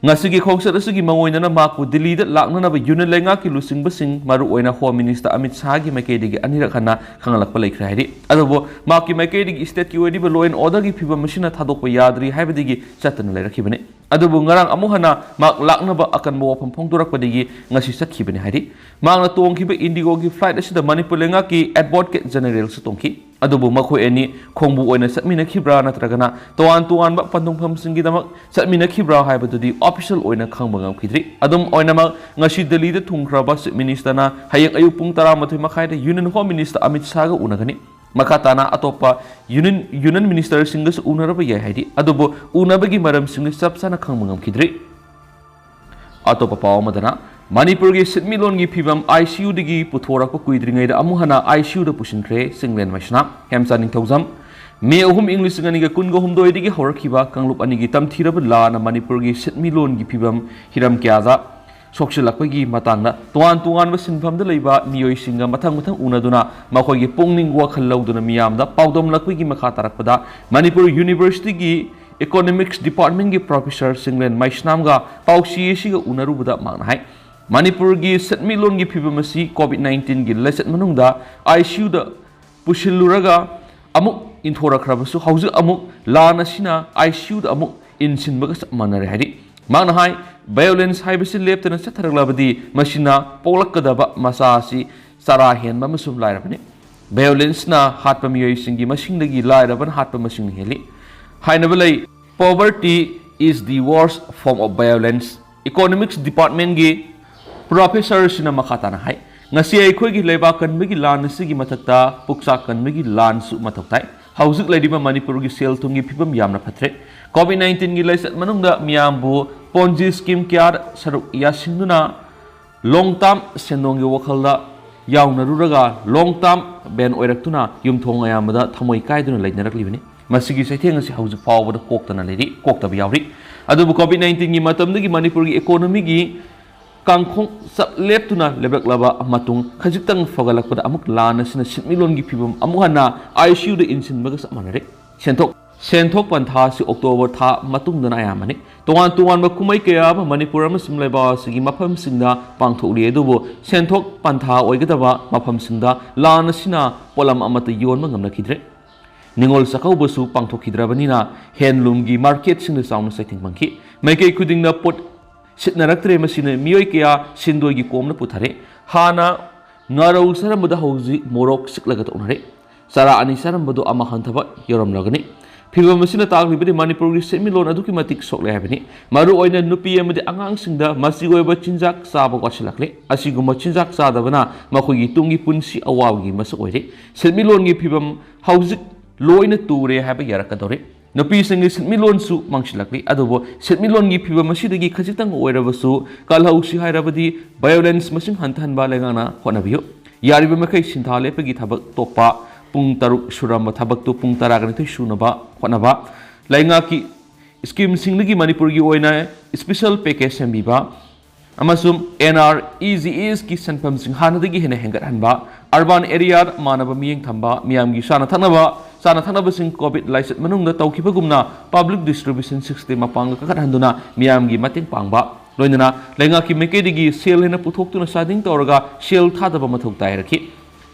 ꯉꯁꯤꯒꯤ ꯈꯣꯡꯆꯠ ꯑꯁꯤꯒꯤ ꯃꯑꯣꯡꯗꯅ ꯃꯍꯥꯛꯄꯨ ꯗꯤꯜꯂꯤꯗ ꯂꯥꯛꯅꯅꯕ ꯌꯨꯅꯤꯌꯟ ꯂꯩꯉꯥꯛꯀꯤ ꯂꯨꯆꯤꯡꯕꯁꯤꯡ, ꯃꯔꯨꯑꯣꯏꯅ Home Minister ꯑꯃꯤꯠ ꯁꯥꯍꯒꯤ ꯃꯥꯏꯀꯩꯗꯒꯤ ꯑꯅꯤꯔꯛ ꯍꯟꯅ ꯈꯪꯍꯜꯂꯛꯄ ꯂꯩꯈ꯭ꯔꯦ ꯍꯥꯏꯔꯤ꯫ ꯑꯗꯨꯕꯨ ꯃꯍꯥꯛꯀꯤ ꯃꯥꯏꯀꯩꯗꯒꯤ stateꯀꯤ ꯑꯣꯏꯔꯤꯕ law and orderꯒꯤ ꯐꯤꯕꯝ ꯑꯁꯤꯅ ꯊꯥꯗꯣꯛꯄ ꯌꯥꯗ꯭ꯔꯤ ꯍꯥꯏꯕꯗꯒꯤ ꯆꯠꯇꯅ ꯂꯩꯔꯛꯈꯤꯕꯅꯤ꯫ ꯑꯗꯨꯕꯨ ꯉꯔꯥꯡ ꯑꯃꯨꯛ ꯍꯟꯅ ꯃꯍꯥꯛ ꯂꯥꯛꯅꯕ ꯑꯀꯟꯕ ꯋꯥꯐꯝ ꯐꯣꯡꯗꯣꯔꯛꯄꯗꯒꯤ ꯉꯁꯤ ꯆꯠꯈꯤꯕꯅꯤ ꯍꯥꯏꯔꯤ꯫ ꯃꯍꯥꯛꯅ ꯇꯣꯡꯈꯤꯕ IndiGoꯒꯤ flight ꯑꯁꯤꯗ ꯃꯅꯤꯄꯨꯔ ꯂꯩꯉꯥꯛꯀꯤ Advocate Generalꯁꯨ ꯇꯣꯡꯈꯤ꯫ ꯑꯗꯨꯕꯨ ꯃꯈꯣꯏ ꯑꯅꯤ ꯈꯣꯡꯕꯨ ꯑꯣꯏꯅ ꯆꯠꯃꯤꯟꯅꯈꯤꯕ꯭ꯔꯥ ꯅꯠꯇ꯭ꯔꯒꯅ ꯇꯣꯉꯥꯟ ꯇꯣꯉꯥꯟꯕ ꯄꯟꯊꯨꯡꯐꯝꯁꯤꯡꯒꯤꯗꯃꯛ ꯆꯠꯃꯤꯟꯅꯈꯤꯕ꯭ꯔꯥ ꯍꯥꯏꯕꯗꯨꯗꯤ official ꯑꯣꯏꯅ ꯈꯪꯕ ꯉꯝꯈꯤꯗ꯭ꯔꯤ꯫ ꯑꯗꯨꯝ ꯑꯣꯏꯅꯃꯛ, ꯉꯁꯤ ꯗꯦꯜꯂꯤꯗ ꯊꯨꯡꯈ꯭ꯔꯕ Chief Ministerꯅ ꯍꯌꯦꯡ ꯑꯌꯨꯛ ꯄꯨꯡ ꯇꯔꯥꯃꯥꯊꯣꯏ ꯃꯈꯥꯏꯗ Union Home Minister ꯑꯃꯤꯠ ꯁꯥꯍꯒ ꯎꯅꯒꯅꯤ꯫ ꯃꯈꯥ ꯇꯥꯅ ꯑꯇꯣꯞꯄ Union, Union Ministerꯁꯤꯡꯒꯁꯨ ꯎꯅꯔꯕ ꯌꯥꯏ ꯍꯥꯏꯔꯤ꯫ ꯑꯗꯨꯕꯨ ꯎꯅꯕꯒꯤ ꯃꯔꯝꯁꯤꯡꯗꯤ ꯆꯞ ꯆꯥꯅ ꯈꯪꯕ ꯉꯝꯈꯤꯗ꯭ꯔꯤ꯫ ꯑꯇꯣꯞꯄ ꯄꯥꯎ ꯑꯃꯗꯅ, ꯃꯅꯤꯄꯨꯔꯒꯤ ꯁꯤꯟꯃꯤꯠꯂꯣꯟꯒꯤ ꯐꯤꯕꯝ ICUꯗꯒꯤ ꯄꯨꯊꯣꯔꯛꯄ ꯀꯨꯏꯗ꯭ꯔꯤꯉꯩꯗ ꯑꯃꯨꯛ ꯍꯟꯅ ICUꯗ ꯄꯨꯁꯤꯟꯈ꯭ꯔꯦ ꯆꯤꯡꯂꯦꯟ ꯃꯩꯁꯅꯥ꯫ ꯍꯦꯝꯆꯥ ꯅꯤꯡꯊꯧꯖꯝ꯫ ꯃꯦ ꯑꯍꯨꯝ, ꯏꯪ ꯂꯤꯁꯤꯡ ꯑꯅꯤꯒ ꯀꯨꯟꯒ ꯍꯨꯝꯗꯣꯏꯗꯒꯤ ꯍꯧꯔꯛꯈꯤꯕ ꯀꯥꯡꯂꯨꯞ ꯑꯅꯤꯒꯤ ꯇꯝꯊꯤꯔꯕ ꯂꯥꯟꯅ ꯃꯅꯤꯄꯨꯔꯒꯤ ꯁꯤꯟꯃꯤꯠꯂꯣꯟꯒꯤ ꯐꯤꯕꯝ ꯍꯤꯔꯝ ꯀꯌꯥꯗ ꯁꯣꯛꯆꯤꯜꯂꯛꯄꯒꯤ ꯃꯇꯥꯡꯗ ꯇꯣꯉꯥꯟ ꯇꯣꯉꯥꯟꯕ ꯁꯤꯟꯐꯝꯗ ꯂꯩꯕ ꯃꯤꯑꯣꯏꯁꯤꯡꯒ ꯃꯊꯪ ꯃꯊꯪ ꯎꯅꯗꯨꯅ ꯃꯈꯣꯏꯒꯤ ꯄꯨꯛꯅꯤꯡ ꯋꯥꯈꯜ ꯂꯧꯗꯨꯅ ꯃꯤꯌꯥꯝꯗ ꯄꯥꯎꯗꯝꯂꯛꯄꯒꯤ ꯃꯈꯥ ꯇꯥꯔꯛꯄꯗ ꯃꯅꯤꯄꯨꯔ Universityꯒꯤ Economics Departmentꯀꯤ Professor ꯁꯤꯡꯂꯦꯟ ꯃꯩꯁꯅꯥꯝꯒ ꯄꯥꯎꯁꯤ ꯑꯁꯤꯒ ꯎꯅꯔꯨꯕꯗ ꯃꯍꯥꯛꯅ ꯍꯥꯏ, ꯃꯅꯤꯄꯨꯔꯒꯤ ꯁꯦꯟꯃꯤꯠꯂꯣꯟꯒꯤ ꯐꯤꯕꯝ ꯑꯁꯤ COVID nineteenꯒꯤ ꯂꯥꯏꯆꯠ ꯃꯅꯨꯡꯗ ICUꯗ ꯄꯨꯁꯤꯜꯂꯨꯔꯒ ꯑꯃꯨꯛ ꯏꯟꯊꯣꯔꯛꯈ꯭ꯔꯕꯁꯨ, ꯍꯧꯖꯤꯛ ꯑꯃꯨꯛ ꯂꯥꯟ ꯑꯁꯤꯅ ICUꯗ ꯑꯃꯨꯛ ꯏꯟꯁꯤꯟꯕꯒ ꯆꯞ ꯃꯥꯟꯅꯔꯦ ꯍꯥꯏꯔꯤ꯫ ꯃꯍꯥꯛꯅ ꯍꯥꯏ, violence ꯍꯥꯏꯕꯁꯤ ꯂꯦꯞꯇꯅ ꯆꯠꯊꯔꯛꯂꯕꯗꯤ ꯃꯁꯤꯅ ꯄꯣꯛꯂꯛꯀꯗꯕ ꯃꯆꯥ ꯑꯁꯤ ꯆꯔꯥ ꯍꯦꯟꯕ ꯑꯃꯁꯨꯡ ꯂꯥꯏꯔꯕꯅꯤ꯫ Violenceꯅ ꯍꯥꯠꯄ ꯃꯤꯑꯣꯏꯁꯤꯡꯒꯤ ꯃꯁꯤꯡꯗꯒꯤ ꯂꯥꯏꯔꯕꯅ ꯍꯥꯠꯄ ꯃꯁꯤꯡꯅ ꯍꯦꯜꯂꯤ ꯍꯥꯏꯅꯕ ꯂꯩ꯫ Poverty is the worst form of violence꯫ Economics Departmentꯀꯤ Professorꯁꯤꯅ ꯃꯈꯥ ꯇꯥꯅ ꯍꯥꯏ, ꯉꯁꯤ ꯑꯩꯈꯣꯏꯒꯤ ꯂꯩꯕꯥꯛ ꯀꯟꯕꯒꯤ ꯂꯥꯟ ꯑꯁꯤꯒꯤ ꯃꯊꯛꯇ ꯄꯨꯛꯆꯥꯛ ꯀꯟꯕꯒꯤ ꯂꯥꯟꯁꯨ ꯃꯊꯧ ꯇꯥꯏ꯫ ꯍꯧꯖꯤꯛ ꯂꯩꯔꯤꯕ ꯃꯅꯤꯄꯨꯔꯒꯤ ꯁꯦꯜ ꯊꯨꯝꯒꯤ ꯐꯤꯕꯝ ꯌꯥꯝꯅ ꯐꯠꯇ꯭ꯔꯦ꯫ COVID nineteenꯒꯤ ꯂꯥꯏꯆꯠ ꯃꯅꯨꯡꯗ ꯃꯤꯌꯥꯝꯕꯨ Ponzi scheme ꯀꯌꯥꯗ ꯁꯔꯨꯛ ꯌꯥꯁꯤꯟꯗꯨꯅ long term ꯁꯦꯟꯗꯣꯡꯒꯤ ꯋꯥꯈꯜꯗ ꯌꯥꯎꯅꯔꯨꯔꯒ long term ban ꯑꯣꯏꯔꯛꯇꯨꯅ ꯌꯨꯝꯊꯣꯡ ꯑꯌꯥꯝꯕꯗ ꯊꯃꯣꯏ ꯀꯥꯏꯗꯨꯅ ꯂꯩꯅꯔꯛꯂꯤꯕꯅꯤ꯫ ꯃꯁꯤꯒꯤ ꯆꯩꯊꯦꯡ ꯑꯁꯤ ꯍꯧꯖꯤꯛ ꯐꯥꯎꯕꯗ ꯀꯣꯛꯇꯅ ꯂꯩꯔꯤ, ꯀꯣꯛꯇꯕ ꯌꯥꯎꯔꯤ꯫ ꯑꯗꯨꯕꯨ COVID nineteenꯒꯤ ꯃꯇꯝꯗꯒꯤ ꯃꯅꯤꯄꯨꯔꯒꯤ economyꯒꯤ ꯀꯥꯡꯈꯣꯡ ꯆꯞ ꯂꯦꯞꯇꯨꯅ ꯂꯦꯞꯂꯛꯂꯕ ꯃꯇꯨꯡ ꯈꯖꯤꯛꯇꯪ ꯐꯒꯠꯂꯛꯄꯗ ꯑꯃꯨꯛ ꯂꯥꯟ ꯑꯁꯤꯅ ꯁꯦꯟꯃꯤꯠꯂꯣꯟꯒꯤ ꯐꯤꯕꯝ ꯑꯃꯨꯛ ꯍꯟꯅ ICUꯗ ꯏꯟꯁꯤꯟꯕꯒ ꯆꯞ ꯃꯥꯟꯅꯔꯦ꯫ ꯁꯦꯟꯊꯣꯛ ꯁꯦꯟꯊꯣꯛ ꯄꯟꯊꯥ ꯑꯁꯤ October ꯊꯥ ꯃꯇꯨꯡꯗꯅ ꯑꯌꯥꯝꯕꯅꯤ꯫ ꯇꯣꯉꯥꯟ ꯇꯣꯉꯥꯟꯕ ꯀꯨꯝꯍꯩ ꯀꯌꯥ ꯑꯃ ꯃꯅꯤꯄꯨꯔ ꯑꯃꯁꯨꯡ ꯂꯩꯕꯥꯛ ꯑꯁꯤꯒꯤ ꯃꯐꯝꯁꯤꯡꯗ ꯄꯥꯡꯊꯣꯛꯂꯤ, ꯑꯗꯨꯕꯨ ꯁꯦꯟꯊꯣꯛ ꯄꯟꯊꯥ ꯑꯣꯏꯒꯗꯕ ꯃꯐꯝꯁꯤꯡꯗ ꯂꯥꯟ ꯑꯁꯤꯅ ꯄꯣꯠꯂꯝ ꯑꯃꯠꯇ ꯌꯣꯟꯕ ꯉꯝꯅꯈꯤꯗ꯭ꯔꯦ꯫ ꯅꯤꯉꯣꯜ ꯆꯥꯛꯀꯧꯕꯁꯨ ꯄꯥꯡꯊꯣꯛꯈꯤꯗ꯭ꯔꯕꯅꯤꯅ handloomꯒꯤ marketꯁꯤꯡꯗ ꯆꯥꯎꯅ ꯆꯩꯊꯦꯡ ꯐꯪꯈꯤ꯫ ꯃꯥꯏꯀꯩ ꯈꯨꯗꯤꯡꯗ ꯄꯣꯠ ꯁꯤꯠꯅꯔꯛꯇ꯭ꯔꯦ꯫ ꯃꯁꯤꯅ ꯃꯤꯑꯣꯏ ꯀꯌꯥ ꯁꯦꯟꯗꯣꯏꯒꯤ ꯀꯣꯝꯅ ꯄꯨꯊꯔꯦ꯫ ꯍꯥꯟꯅ ꯉꯥꯔꯧ ꯆꯥꯔꯝꯕꯗ ꯍꯧꯖꯤꯛ ꯃꯣꯔꯣꯛ ꯁꯤꯛꯂꯒ ꯇꯣꯛꯅꯔꯦ꯫ ꯆꯔꯥ ꯑꯅꯤ ꯆꯥꯔꯝꯕꯗꯨ ꯑꯃ ꯍꯟꯊꯕ ꯌꯧꯔꯝꯂꯒꯅꯤ꯫ ꯐꯤꯕꯝ ꯑꯁꯤꯅ ꯇꯥꯛꯂꯤꯕꯗꯤ ꯃꯅꯤꯄꯨꯔꯒꯤ ꯁꯦꯟꯃꯤꯠꯂꯣꯟ ꯑꯗꯨꯛꯀꯤ ꯃꯇꯤꯛ ꯁꯣꯛꯂꯦ ꯍꯥꯏꯕꯅꯤ꯫ ꯃꯔꯨꯑꯣꯏꯅ ꯅꯨꯄꯤ ꯑꯃꯗꯤ ꯑꯉꯥꯡꯁꯤꯡꯗ ꯃꯆꯤ ꯑꯣꯏꯕ ꯆꯤꯟꯖꯥꯛ ꯆꯥꯕ ꯋꯥꯠꯁꯤꯜꯂꯛꯂꯦ꯫ ꯑꯁꯤꯒꯨꯝꯕ ꯆꯤꯟꯖꯥꯛ ꯆꯥꯗꯕꯅ ꯃꯈꯣꯏꯒꯤ ꯇꯨꯡꯒꯤ ꯄꯨꯟꯁꯤ ꯑꯋꯥꯕꯒꯤ ꯃꯁꯛ ꯑꯣꯏꯔꯦ꯫ ꯁꯦꯟꯃꯤꯠꯂꯣꯟꯒꯤ ꯐꯤꯕꯝ ꯍꯧꯖꯤꯛ ꯂꯣꯏꯅ ꯇꯨꯔꯦ ꯍꯥꯏꯕ ꯌꯥꯔꯛꯀꯗꯧꯔꯦ꯫ ꯅꯨꯄꯤꯁꯤꯡꯒꯤ ꯁꯦꯟꯃꯤꯠꯂꯣꯟꯁꯨ ꯃꯥꯡꯁꯤꯜꯂꯛꯂꯤ꯫ ꯑꯗꯨꯕꯨ ꯁꯦꯟꯃꯤꯠꯂꯣꯟꯒꯤ ꯐꯤꯕꯝ ꯑꯁꯤꯗꯒꯤ ꯈꯖꯤꯛꯇꯪ ꯑꯣꯏꯔꯕꯁꯨ ꯀꯜꯍꯧꯁꯤ ꯍꯥꯏꯔꯕꯗꯤ violence ꯃꯁꯤꯡ ꯍꯟꯊꯍꯟꯕ ꯂꯩꯉꯥꯛꯅ ꯍꯣꯠꯅꯕꯤꯌꯨ꯫ ꯌꯥꯔꯤꯕ ꯃꯈꯩ ꯁꯤꯟꯊꯥ ꯂꯦꯞꯄꯒꯤ ꯊꯕꯛ ꯇꯣꯛꯄ, ꯄꯨꯡ ꯇꯔꯨꯛ ꯁꯨꯔꯝꯕ ꯊꯕꯛꯇꯨ ꯄꯨꯡ ꯇꯔꯥꯒ ꯅꯤꯊꯣꯏ ꯁꯨꯅꯕ ꯍꯣꯠꯅꯕ, ꯂꯩꯉꯥꯛꯀꯤ schemeꯁꯤꯡꯗꯒꯤ ꯃꯅꯤꯄꯨꯔꯒꯤ ꯑꯣꯏꯅ special package ꯁꯦꯝꯕꯤꯕ, ꯑꯃꯁꯨꯡ NREGSꯀꯤ ꯁꯦꯟꯐꯝꯁꯤꯡ ꯍꯥꯟꯅꯗꯒꯤ ꯍꯦꯟꯅ ꯍꯦꯟꯒꯠꯍꯟꯕ, urban areaꯗ ꯃꯥꯟꯅꯕ ꯃꯤꯠꯌꯦꯡ ꯊꯝꯕ, ꯃꯤꯌꯥꯝꯒꯤ ꯆꯥꯅ ꯊꯛꯅꯕ ꯆꯥꯅ ꯊꯛꯅꯕꯁꯤꯡ ꯀꯣꯚꯤꯗ ꯂꯥꯏꯆꯠ ꯃꯅꯨꯡꯗ ꯇꯧꯈꯤꯕꯒꯨꯝꯅ ꯄꯕ꯭ꯂꯤꯛ ꯗꯤꯁꯇ꯭ꯔꯤꯕ꯭ꯌꯨꯁꯟ ꯁꯤꯁꯇꯦꯝ ꯃꯄꯥꯡꯒꯜ ꯀꯟꯈꯠꯍꯟꯗꯨꯅ ꯃꯤꯌꯥꯝꯒꯤ ꯃꯇꯦꯡ ꯄꯥꯡꯕ, ꯂꯣꯏꯅꯅ ꯂꯩꯉꯥꯛꯀꯤ ꯃꯥꯏꯀꯩꯗꯒꯤ ꯁꯦꯜ ꯍꯦꯟꯅ ꯄꯨꯊꯣꯛꯇꯨꯅ ꯆꯥꯗꯤꯡ ꯇꯧꯔꯒ ꯁꯦꯜ ꯊꯥꯗꯕ ꯃꯊꯧ ꯇꯥꯏ ꯍꯥꯏꯔꯛꯈꯤ꯫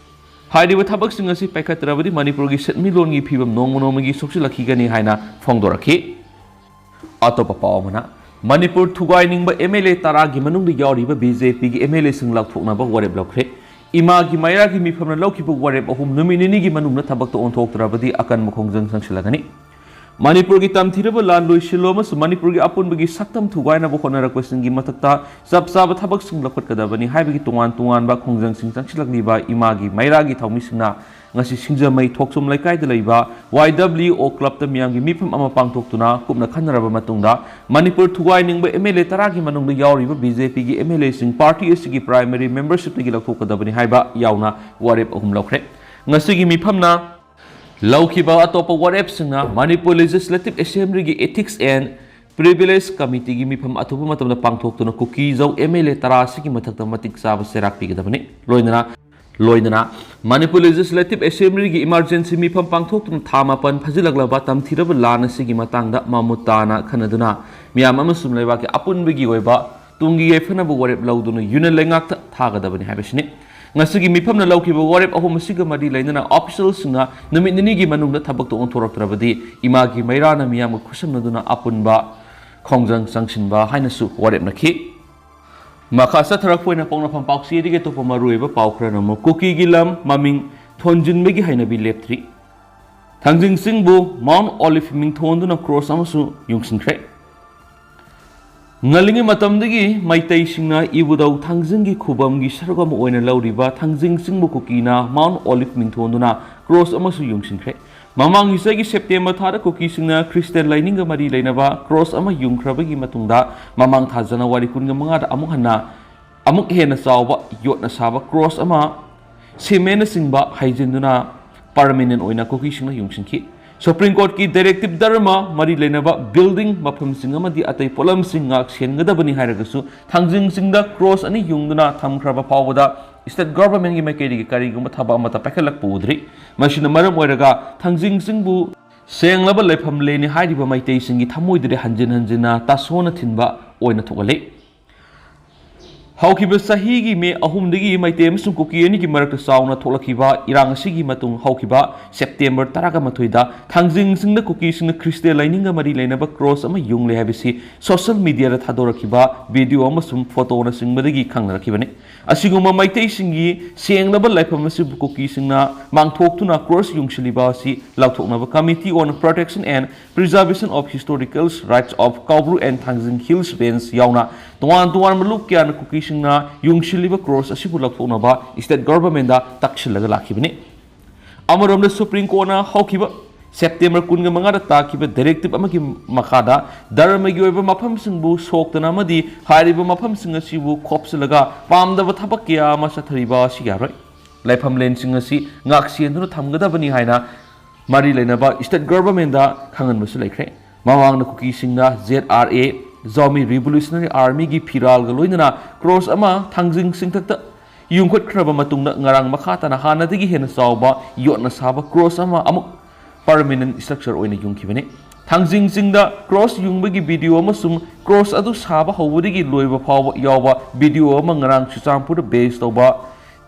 ꯍꯥꯏꯔꯤꯕ ꯊꯕꯛꯁꯤꯡ ꯑꯁꯤ ꯄꯥꯏꯈꯠꯇ꯭ꯔꯕꯗꯤ ꯃꯅꯤꯄꯨꯔꯒꯤ ꯁꯦꯟꯃꯤꯠꯂꯣꯟꯒꯤ ꯐꯤꯕꯝ ꯅꯣꯡꯃ ꯅꯣꯡꯃꯒꯤ ꯁꯣꯛꯆꯤꯜꯂꯛꯈꯤꯒꯅꯤ ꯍꯥꯏꯅ ꯐꯣꯡꯗꯣꯔꯛꯈꯤ꯫ ꯑꯇꯣꯞꯄ ꯄꯥꯎ ꯑꯃꯅ, ꯃꯅꯤꯄꯨꯔ ꯊꯨꯒꯥꯏꯅꯤꯡꯕ ꯑꯦꯝ ꯑꯦꯜ ꯑꯦ ꯇꯔꯥꯒꯤ ꯃꯅꯨꯡꯗ ꯌꯥꯎꯔꯤꯕ ꯕꯤ ꯖꯦ ꯄꯤꯒꯤ ꯑꯦꯝ ꯑꯦꯜ ꯑꯦꯁꯤꯡ ꯂꯧꯊꯣꯛꯅꯕ ꯋꯥꯔꯦꯞ ꯂꯧꯈ꯭ꯔꯦ꯫ ꯏꯃꯥꯒꯤ ꯃꯩꯔꯥꯒꯤ ꯃꯤꯐꯝꯅ ꯂꯧꯈꯤꯕ ꯋꯥꯔꯦꯞ ꯑꯍꯨꯝ ꯅꯨꯃꯤꯠ ꯅꯤꯅꯤꯒꯤ ꯃꯅꯨꯡꯗ ꯊꯕꯛꯇ ꯑꯣꯟꯊꯣꯛꯇ꯭ꯔꯕꯗꯤ ꯑꯀꯟꯕ ꯈꯣꯡꯖꯪ ꯆꯪꯁꯤꯜꯂꯒꯅꯤ꯫ ꯃꯅꯤꯄꯨꯔꯒꯤ ꯇꯝꯊꯤꯔꯕ ꯂꯥꯟ ꯂꯣꯏꯁꯤꯜꯂꯣ ꯑꯃꯁꯨꯡ ꯃꯅꯤꯄꯨꯔꯒꯤ ꯑꯄꯨꯟꯕꯒꯤ ꯁꯛꯇꯝ ꯊꯨꯒꯥꯏꯅꯕ ꯍꯣꯠꯅꯔꯛꯄꯁꯤꯡꯒꯤ ꯃꯊꯛꯇ ꯆꯞ ꯆꯥꯕ ꯊꯕꯛꯁꯤꯡ ꯂꯧꯈꯠꯀꯗꯕꯅꯤ ꯍꯥꯏꯕꯒꯤ ꯇꯣꯉꯥꯟ ꯇꯣꯉꯥꯟꯕ ꯈꯣꯡꯖꯪꯁꯤꯡ ꯆꯪꯁꯤꯜꯂꯛꯂꯤꯕ ꯏꯃꯥꯒꯤ ꯃꯩꯔꯥꯒꯤ ꯊꯧꯃꯤꯁꯤꯡꯅ ꯉꯁꯤ ꯁꯤꯡꯖꯃꯩ ꯊꯣꯛꯆꯣꯝ ꯂꯩꯀꯥꯏꯗ ꯂꯩꯕ ꯋꯥꯏ ꯗꯕ꯭ꯂꯤꯎ ꯑꯣ ꯀ꯭ꯂꯕꯇ ꯃꯤꯌꯥꯝꯒꯤ ꯃꯤꯐꯝ ꯑꯃ ꯄꯥꯡꯊꯣꯛꯇꯨꯅ ꯀꯨꯞꯅ ꯈꯟꯅꯔꯕ ꯃꯇꯨꯡꯗ ꯃꯅꯤꯄꯨꯔ ꯊꯨꯒꯥꯏꯅꯤꯡꯕ ꯑꯦꯝ ꯑꯦꯜ ꯑꯦ ꯇꯔꯥꯒꯤ ꯃꯅꯨꯡꯗ ꯌꯥꯎꯔꯤꯕ ꯕꯤ ꯖꯦ ꯄꯤꯒꯤ ꯑꯦꯝ ꯑꯦꯜ ꯑꯦꯁꯤꯡ ꯄꯥꯔꯇꯤ ꯑꯁꯤꯒꯤ ꯄ꯭ꯔꯥꯏꯃꯔꯤ ꯃꯦꯝꯕꯔꯁꯤꯞꯇꯒꯤ ꯂꯧꯊꯣꯛꯀꯗꯕꯅꯤ ꯍꯥꯏꯕ ꯌꯥꯎꯅ ꯋꯥꯔꯦꯞ ꯑꯍꯨꯝ ꯂꯧꯈ꯭ꯔꯦ꯫ ꯉꯁꯤꯒꯤ ꯃꯤꯐꯝꯅ ꯂꯧꯈꯤꯕ ꯑꯇꯣꯞꯄ ꯋꯥꯔꯦꯞꯁꯤꯡꯅ ꯃꯅꯤꯄꯨꯔ ꯂꯦꯖꯤꯁꯂꯦꯇꯤꯚ ꯑꯦꯁꯦꯝꯕ꯭ꯂꯤꯒꯤ Ethics and Privilege Committeeꯒꯤ ꯃꯤꯐꯝ ꯑꯊꯨꯕ ꯃꯇꯝꯗ ꯄꯥꯡꯊꯣꯛꯇꯨꯅ ꯀꯨꯀꯤ-ꯖꯧ ꯑꯦꯝ ꯑꯦꯜ ꯑꯦ ꯇꯔꯥ ꯑꯁꯤꯒꯤ ꯃꯊꯛꯇ ꯃꯇꯤꯛ ꯆꯥꯕ ꯆꯩꯔꯥꯛ ꯄꯤꯒꯗꯕꯅꯤ꯫ ꯂꯣꯏꯅꯅ, ꯂꯣꯏꯅꯅ ꯃꯅꯤꯄꯨꯔ ꯂꯦꯖꯤꯁꯂꯦꯇꯤꯚ ꯑꯦꯁꯦꯝꯕ꯭ꯂꯤꯒꯤ ꯏꯃꯥꯔꯖꯦꯟꯁꯤ ꯃꯤꯐꯝ ꯄꯥꯡꯊꯣꯛꯇꯨꯅ ꯊꯥ ꯃꯥꯄꯟ ꯐꯥꯖꯤꯜꯂꯛꯂꯕ ꯇꯝꯊꯤꯔꯕ ꯂꯥꯟ ꯑꯁꯤꯒꯤ ꯃꯇꯥꯡꯗ ꯃꯃꯨꯠ ꯇꯥꯅ ꯈꯟꯅꯗꯨꯅ ꯃꯤꯌꯥꯝ ꯑꯃꯁꯨꯡ ꯂꯩꯕꯥꯛꯀꯤ ꯑꯄꯨꯟꯕꯒꯤ ꯑꯣꯏꯕ ꯇꯨꯡꯒꯤ ꯌꯥꯏꯐꯅꯕ ꯋꯥꯔꯦꯞ ꯂꯧꯗꯨꯅ ꯌꯨꯅꯤꯌꯟ ꯂꯩꯉꯥꯛꯇ ꯊꯥꯒꯗꯕꯅꯤ ꯍꯥꯏꯕꯁꯤꯅꯤ꯫ ꯉꯁꯤꯒꯤ ꯃꯤꯐꯝꯅ ꯂꯧꯈꯤꯕ ꯋꯥꯔꯦꯞ ꯑꯍꯨꯝ ꯑꯁꯤꯒ ꯃꯔꯤ ꯂꯩꯅꯅ ꯑꯣꯐꯤꯁꯤꯌꯦꯜꯁꯤꯡꯅ ꯅꯨꯃꯤꯠ ꯅꯤꯅꯤꯒꯤ ꯃꯅꯨꯡꯗ ꯊꯕꯛꯇ ꯑꯣꯟꯊꯣꯔꯛꯇ꯭ꯔꯕꯗꯤ ꯏꯃꯥꯒꯤ ꯃꯩꯔꯥꯅ ꯃꯤꯌꯥꯝꯒ ꯈꯨꯠꯁꯝꯅꯗꯨꯅ ꯑꯄꯨꯟꯕ ꯈꯣꯡꯖꯪ ꯆꯪꯁꯤꯟꯕ ꯍꯥꯏꯅꯁꯨ ꯋꯥꯔꯦꯞꯅꯈꯤ꯫ ꯃꯈꯥ ꯆꯠꯊꯔꯛꯄ ꯑꯣꯏꯅ ꯄꯣꯛꯅꯐꯝ ꯄꯥꯎꯆꯦꯗꯒꯤ ꯑꯇꯣꯞꯄ ꯃꯔꯨꯑꯣꯏꯕ ꯄꯥꯎ ꯈꯔꯅ ꯑꯃꯨꯛ ꯀꯨꯀꯤꯒꯤ ꯂꯝ ꯃꯃꯤꯡ ꯊꯣꯟꯖꯤꯟꯕꯒꯤ ꯍꯩꯅꯕꯤ ꯂꯦꯞꯇ꯭ꯔꯤ꯫ ꯊꯥꯡꯖꯤꯡ ꯆꯤꯡꯕꯨ ꯃꯥꯎꯟ ꯑꯣꯂꯤꯚ ꯃꯤꯡꯊꯣꯟꯗꯨꯅ ꯀ꯭ꯔꯣꯁ ꯑꯃꯁꯨ ꯌꯨꯡꯁꯤꯟꯈ꯭ꯔꯦ꯫ ꯉꯜꯂꯤꯉꯩ ꯃꯇꯝꯗꯒꯤ ꯃꯩꯇꯩꯁꯤꯡꯅ ꯏꯕꯨꯙꯧ ꯊꯥꯡꯖꯤꯡꯒꯤ ꯈꯨꯕꯝꯒꯤ ꯁꯔꯨꯛ ꯑꯃ ꯑꯣꯏꯅ ꯂꯧꯔꯤꯕ ꯊꯥꯡꯖꯤꯡ ꯆꯤꯡꯕ ꯀꯨꯀꯤꯅ ꯃꯥꯎꯟ ꯑꯣꯂꯤꯚ ꯃꯤꯡꯊꯣꯟꯗꯨꯅ ꯀ꯭ꯔꯣꯁ ꯑꯃꯁꯨ ꯌꯨꯡꯁꯤꯟꯈ꯭ꯔꯦ꯫ ꯃꯃꯥꯡꯒꯤ ꯆꯍꯤꯒꯤ ꯁꯦꯞꯇꯦꯝꯕꯔ ꯊꯥꯗ ꯀꯨꯀꯤꯁꯤꯡꯅ ꯈ꯭ꯔꯤꯁꯇꯤꯌꯥꯟ ꯂꯥꯏꯅꯤꯡꯒ ꯃꯔꯤ ꯂꯩꯅꯕ ꯀ꯭ꯔꯣꯁ ꯑꯃ ꯌꯨꯡꯈ꯭ꯔꯕꯒꯤ ꯃꯇꯨꯡꯗ ꯃꯃꯥꯡ ꯊꯥ ꯖꯅꯋꯥꯔꯤ ꯀꯨꯟꯒ ꯃꯉꯥꯗ ꯑꯃꯨꯛ ꯍꯟꯅ ꯑꯃꯨꯛ ꯍꯦꯟꯅ ꯆꯥꯎꯕ ꯌꯣꯠꯅ ꯁꯥꯕ ꯀ꯭ꯔꯣꯁ ꯑꯃ ꯁꯤꯃꯦꯟꯅꯆꯤꯡꯕ ꯍꯩꯖꯤꯟꯗꯨꯅ ꯄꯔꯃꯤꯅꯦꯟ ꯑꯣꯏꯅ ꯀꯨꯀꯤꯁꯤꯡꯅ ꯌꯨꯡꯁꯤꯟꯈꯤ꯫ ꯁꯨꯄ꯭ꯔꯤꯝ ꯀꯣꯔꯠꯀꯤ ꯗꯥꯏꯔꯦꯛꯇꯤꯞ ꯙꯔꯃ ꯃꯔꯤ ꯂꯩꯅꯕ ꯕꯤꯜꯗꯤꯡ, ꯃꯐꯝꯁꯤꯡ ꯑꯃꯗꯤ ꯑꯇꯩ ꯄꯣꯠꯂꯝꯁꯤꯡ ꯉꯥꯛ ꯁꯦꯟꯒꯗꯕꯅꯤ ꯍꯥꯏꯔꯒꯁꯨ ꯊꯥꯡꯖꯤꯡ ꯆꯤꯡꯗ ꯀ꯭ꯔꯣꯁ ꯑꯅꯤ ꯌꯨꯡꯗꯨꯅ ꯊꯝꯈ꯭ꯔꯕ ꯐꯥꯎꯕꯗ State governmentꯀꯤ ꯃꯥꯏꯀꯩꯗꯒꯤ ꯀꯔꯤꯒꯨꯝꯕ ꯊꯕꯛ ꯑꯃꯠꯇ ꯄꯥꯏꯈꯠꯂꯛꯄ ꯎꯗ꯭ꯔꯤ꯫ ꯃꯁꯤꯅ ꯃꯔꯝ ꯑꯣꯏꯔꯒ ꯊꯥꯡꯖꯤꯡ ꯆꯤꯡꯕꯨ ꯁꯦꯡꯂꯕ ꯂꯩꯐꯝ ꯂꯦꯟꯅꯤ ꯍꯥꯏꯔꯤꯕ ꯃꯩꯇꯩꯁꯤꯡꯒꯤ ꯊꯃꯣꯏꯗꯨꯗꯤ ꯍꯟꯖꯤꯟ ꯍꯟꯖꯤꯟꯅ ꯇꯥꯁꯣꯟꯅ ꯊꯤꯟꯕ ꯑꯣꯏꯅ ꯊꯣꯛꯍꯜꯂꯤ꯫ ꯍꯧꯈꯤꯕ ꯆꯍꯤꯒꯤ ꯃꯦ ꯑꯍꯨꯝꯗꯒꯤ ꯃꯩꯇꯩ ꯑꯃꯁꯨꯡ ꯀꯨꯀꯤ ꯑꯅꯤꯒꯤ ꯃꯔꯛꯇ ꯆꯥꯎꯅ ꯊꯣꯛꯂꯛꯈꯤꯕ ꯏꯔꯥꯡ ꯑꯁꯤꯒꯤ ꯃꯇꯨꯡ ꯍꯧꯈꯤꯕ ꯁꯦꯞꯇꯦꯝꯕꯔ ꯇꯔꯥꯃꯥꯊꯣꯏꯗ ꯊꯥꯡꯖꯤꯡ ꯆꯤꯡꯗ ꯀꯨꯀꯤꯁꯤꯡꯅ ꯈ꯭ꯔꯤꯁꯇꯤꯌꯥꯟ ꯂꯥꯏꯅꯤꯡꯒ ꯃꯔꯤ ꯂꯩꯅꯕ ꯀ꯭ꯔꯣꯁ ꯑꯃ ꯌꯨꯡꯂꯦ ꯍꯥꯏꯕꯁꯤ ꯁꯣꯁꯤꯌꯦꯜ ꯃꯤꯗꯤꯌꯥꯗ ꯊꯥꯗꯣꯔꯛꯈꯤꯕ ꯚꯤꯗꯤꯑꯣ ꯑꯃꯁꯨꯡ ꯐꯣꯇꯣꯅꯆꯤꯡꯕꯗꯒꯤ ꯈꯪꯅꯔꯛꯈꯤꯕꯅꯤ꯫ ꯑꯁꯤꯒꯨꯝꯕ ꯃꯩꯇꯩꯁꯤꯡꯒꯤ ꯁꯦꯡꯂꯕ ꯂꯥꯏꯐꯝ ꯑꯁꯤꯕꯨ ꯀꯨꯀꯤꯁꯤꯡꯅ ꯃꯥꯡꯊꯣꯛꯇꯨꯅ ꯀ꯭ꯔꯣꯁ ꯌꯨꯡꯁꯤꯜꯂꯤꯕ ꯑꯁꯤ ꯂꯥꯎꯊꯣꯛꯅꯕ Committee on Protection and Preservation of Historical Rights of Kaubru and Thangzing Hills Range ꯌꯥꯎꯅ ꯇꯣꯉꯥꯟ ꯇꯣꯉꯥꯟꯕ ꯂꯨꯞ ꯀꯌꯥꯅ ꯀꯨꯀꯤꯁꯤꯡꯅ ꯌꯨꯡꯁꯤꯜꯂꯤꯕ ꯀ꯭ꯔꯣꯁ ꯑꯁꯤꯕꯨ ꯂꯧꯊꯣꯛꯅꯕ ꯁ꯭ꯇꯦꯠ ꯒꯚꯔꯟꯃꯦꯟꯗ ꯇꯛꯁꯤꯜꯂꯒ ꯂꯥꯛꯈꯤꯕꯅꯤ꯫ ꯑꯃꯔꯣꯝꯗ ꯁꯨꯄ꯭ꯔꯤꯝ ꯀꯣꯔꯠꯅ ꯍꯧꯈꯤꯕ ꯁꯦꯞꯇꯦꯝꯕꯔ ꯀꯨꯟꯒ ꯃꯉꯥꯗ ꯇꯥꯈꯤꯕ ꯗꯥꯏꯔꯦꯛꯇꯤꯞ ꯑꯃꯒꯤ ꯃꯈꯥꯗ ꯙꯔꯃꯒꯤ ꯑꯣꯏꯕ ꯃꯐꯝꯁꯤꯡꯕꯨ ꯁꯣꯛꯇꯅ ꯑꯃꯗꯤ ꯍꯥꯏꯔꯤꯕ ꯃꯐꯝꯁꯤꯡ ꯑꯁꯤꯕꯨ ꯈꯣꯞꯆꯤꯜꯂꯒ ꯄꯥꯝꯗꯕ ꯊꯕꯛ ꯀꯌꯥ ꯑꯃ ꯆꯠꯊꯔꯤꯕ ꯑꯁꯤ ꯌꯥꯔꯣꯏ꯫ ꯂꯥꯏꯐꯝꯂꯦꯟꯁꯤꯡ ꯑꯁꯤ ꯉꯥꯛꯁꯦꯟꯗꯨꯅ ꯊꯝꯒꯗꯕꯅꯤ ꯍꯥꯏꯅ ꯃꯔꯤ ꯂꯩꯅꯕ ꯁ꯭ꯇꯦꯠ ꯒꯚꯔꯟꯃꯦꯟꯗ ꯈꯪꯍꯟꯕꯁꯨ ꯂꯩꯈ꯭ꯔꯦ꯫ ꯃꯃꯥꯡꯗ ꯀꯨꯀꯤꯁꯤꯡꯅ ꯖꯦꯗ ꯑꯥꯔ ꯑꯦ, ꯖꯥꯎꯃꯤ ꯔꯤꯚꯣꯂꯨꯁꯅꯔꯤ ꯑꯥꯔꯃꯤꯒꯤ ꯐꯤꯔꯥꯜꯒ ꯂꯣꯏꯅꯅ ꯀ꯭ꯔꯣꯁ ꯑꯃ ꯊꯥꯡꯖꯤꯡ ꯆꯤꯡꯊꯛꯇ ꯌꯨꯡꯈꯠꯈ꯭ꯔꯕ ꯃꯇꯨꯡꯗ ꯉꯔꯥꯡ ꯃꯈꯥ ꯇꯥꯅ ꯍꯥꯟꯅꯗꯒꯤ ꯍꯦꯟꯅ ꯆꯥꯎꯕ ꯌꯣꯠꯅ ꯁꯥꯕ ꯀ꯭ꯔꯣꯁ ꯑꯃ ꯑꯃꯨꯛ ꯄꯔꯃꯤꯅꯦꯟ ꯁ꯭ꯇ꯭ꯔꯛꯆꯔ ꯑꯣꯏꯅ ꯌꯨꯡꯈꯤꯕꯅꯤ꯫ ꯊꯥꯡꯖꯤꯡ ꯆꯤꯡꯗ ꯀ꯭ꯔꯣꯁ ꯌꯨꯡꯕꯒꯤ ꯚꯤꯗꯤꯑꯣ ꯑꯃꯁꯨꯡ ꯀ꯭ꯔꯣꯁ ꯑꯗꯨ ꯁꯥꯕ ꯍꯧꯕꯗꯒꯤ ꯂꯣꯏꯕ ꯐꯥꯎꯕ ꯌꯥꯎꯕ ꯚꯤꯗꯤꯑꯣ ꯑꯃ ꯉꯔꯥꯡ ꯆꯨꯔꯆꯥꯟꯄꯨꯔꯗ ꯕꯦꯖ ꯇꯧꯕ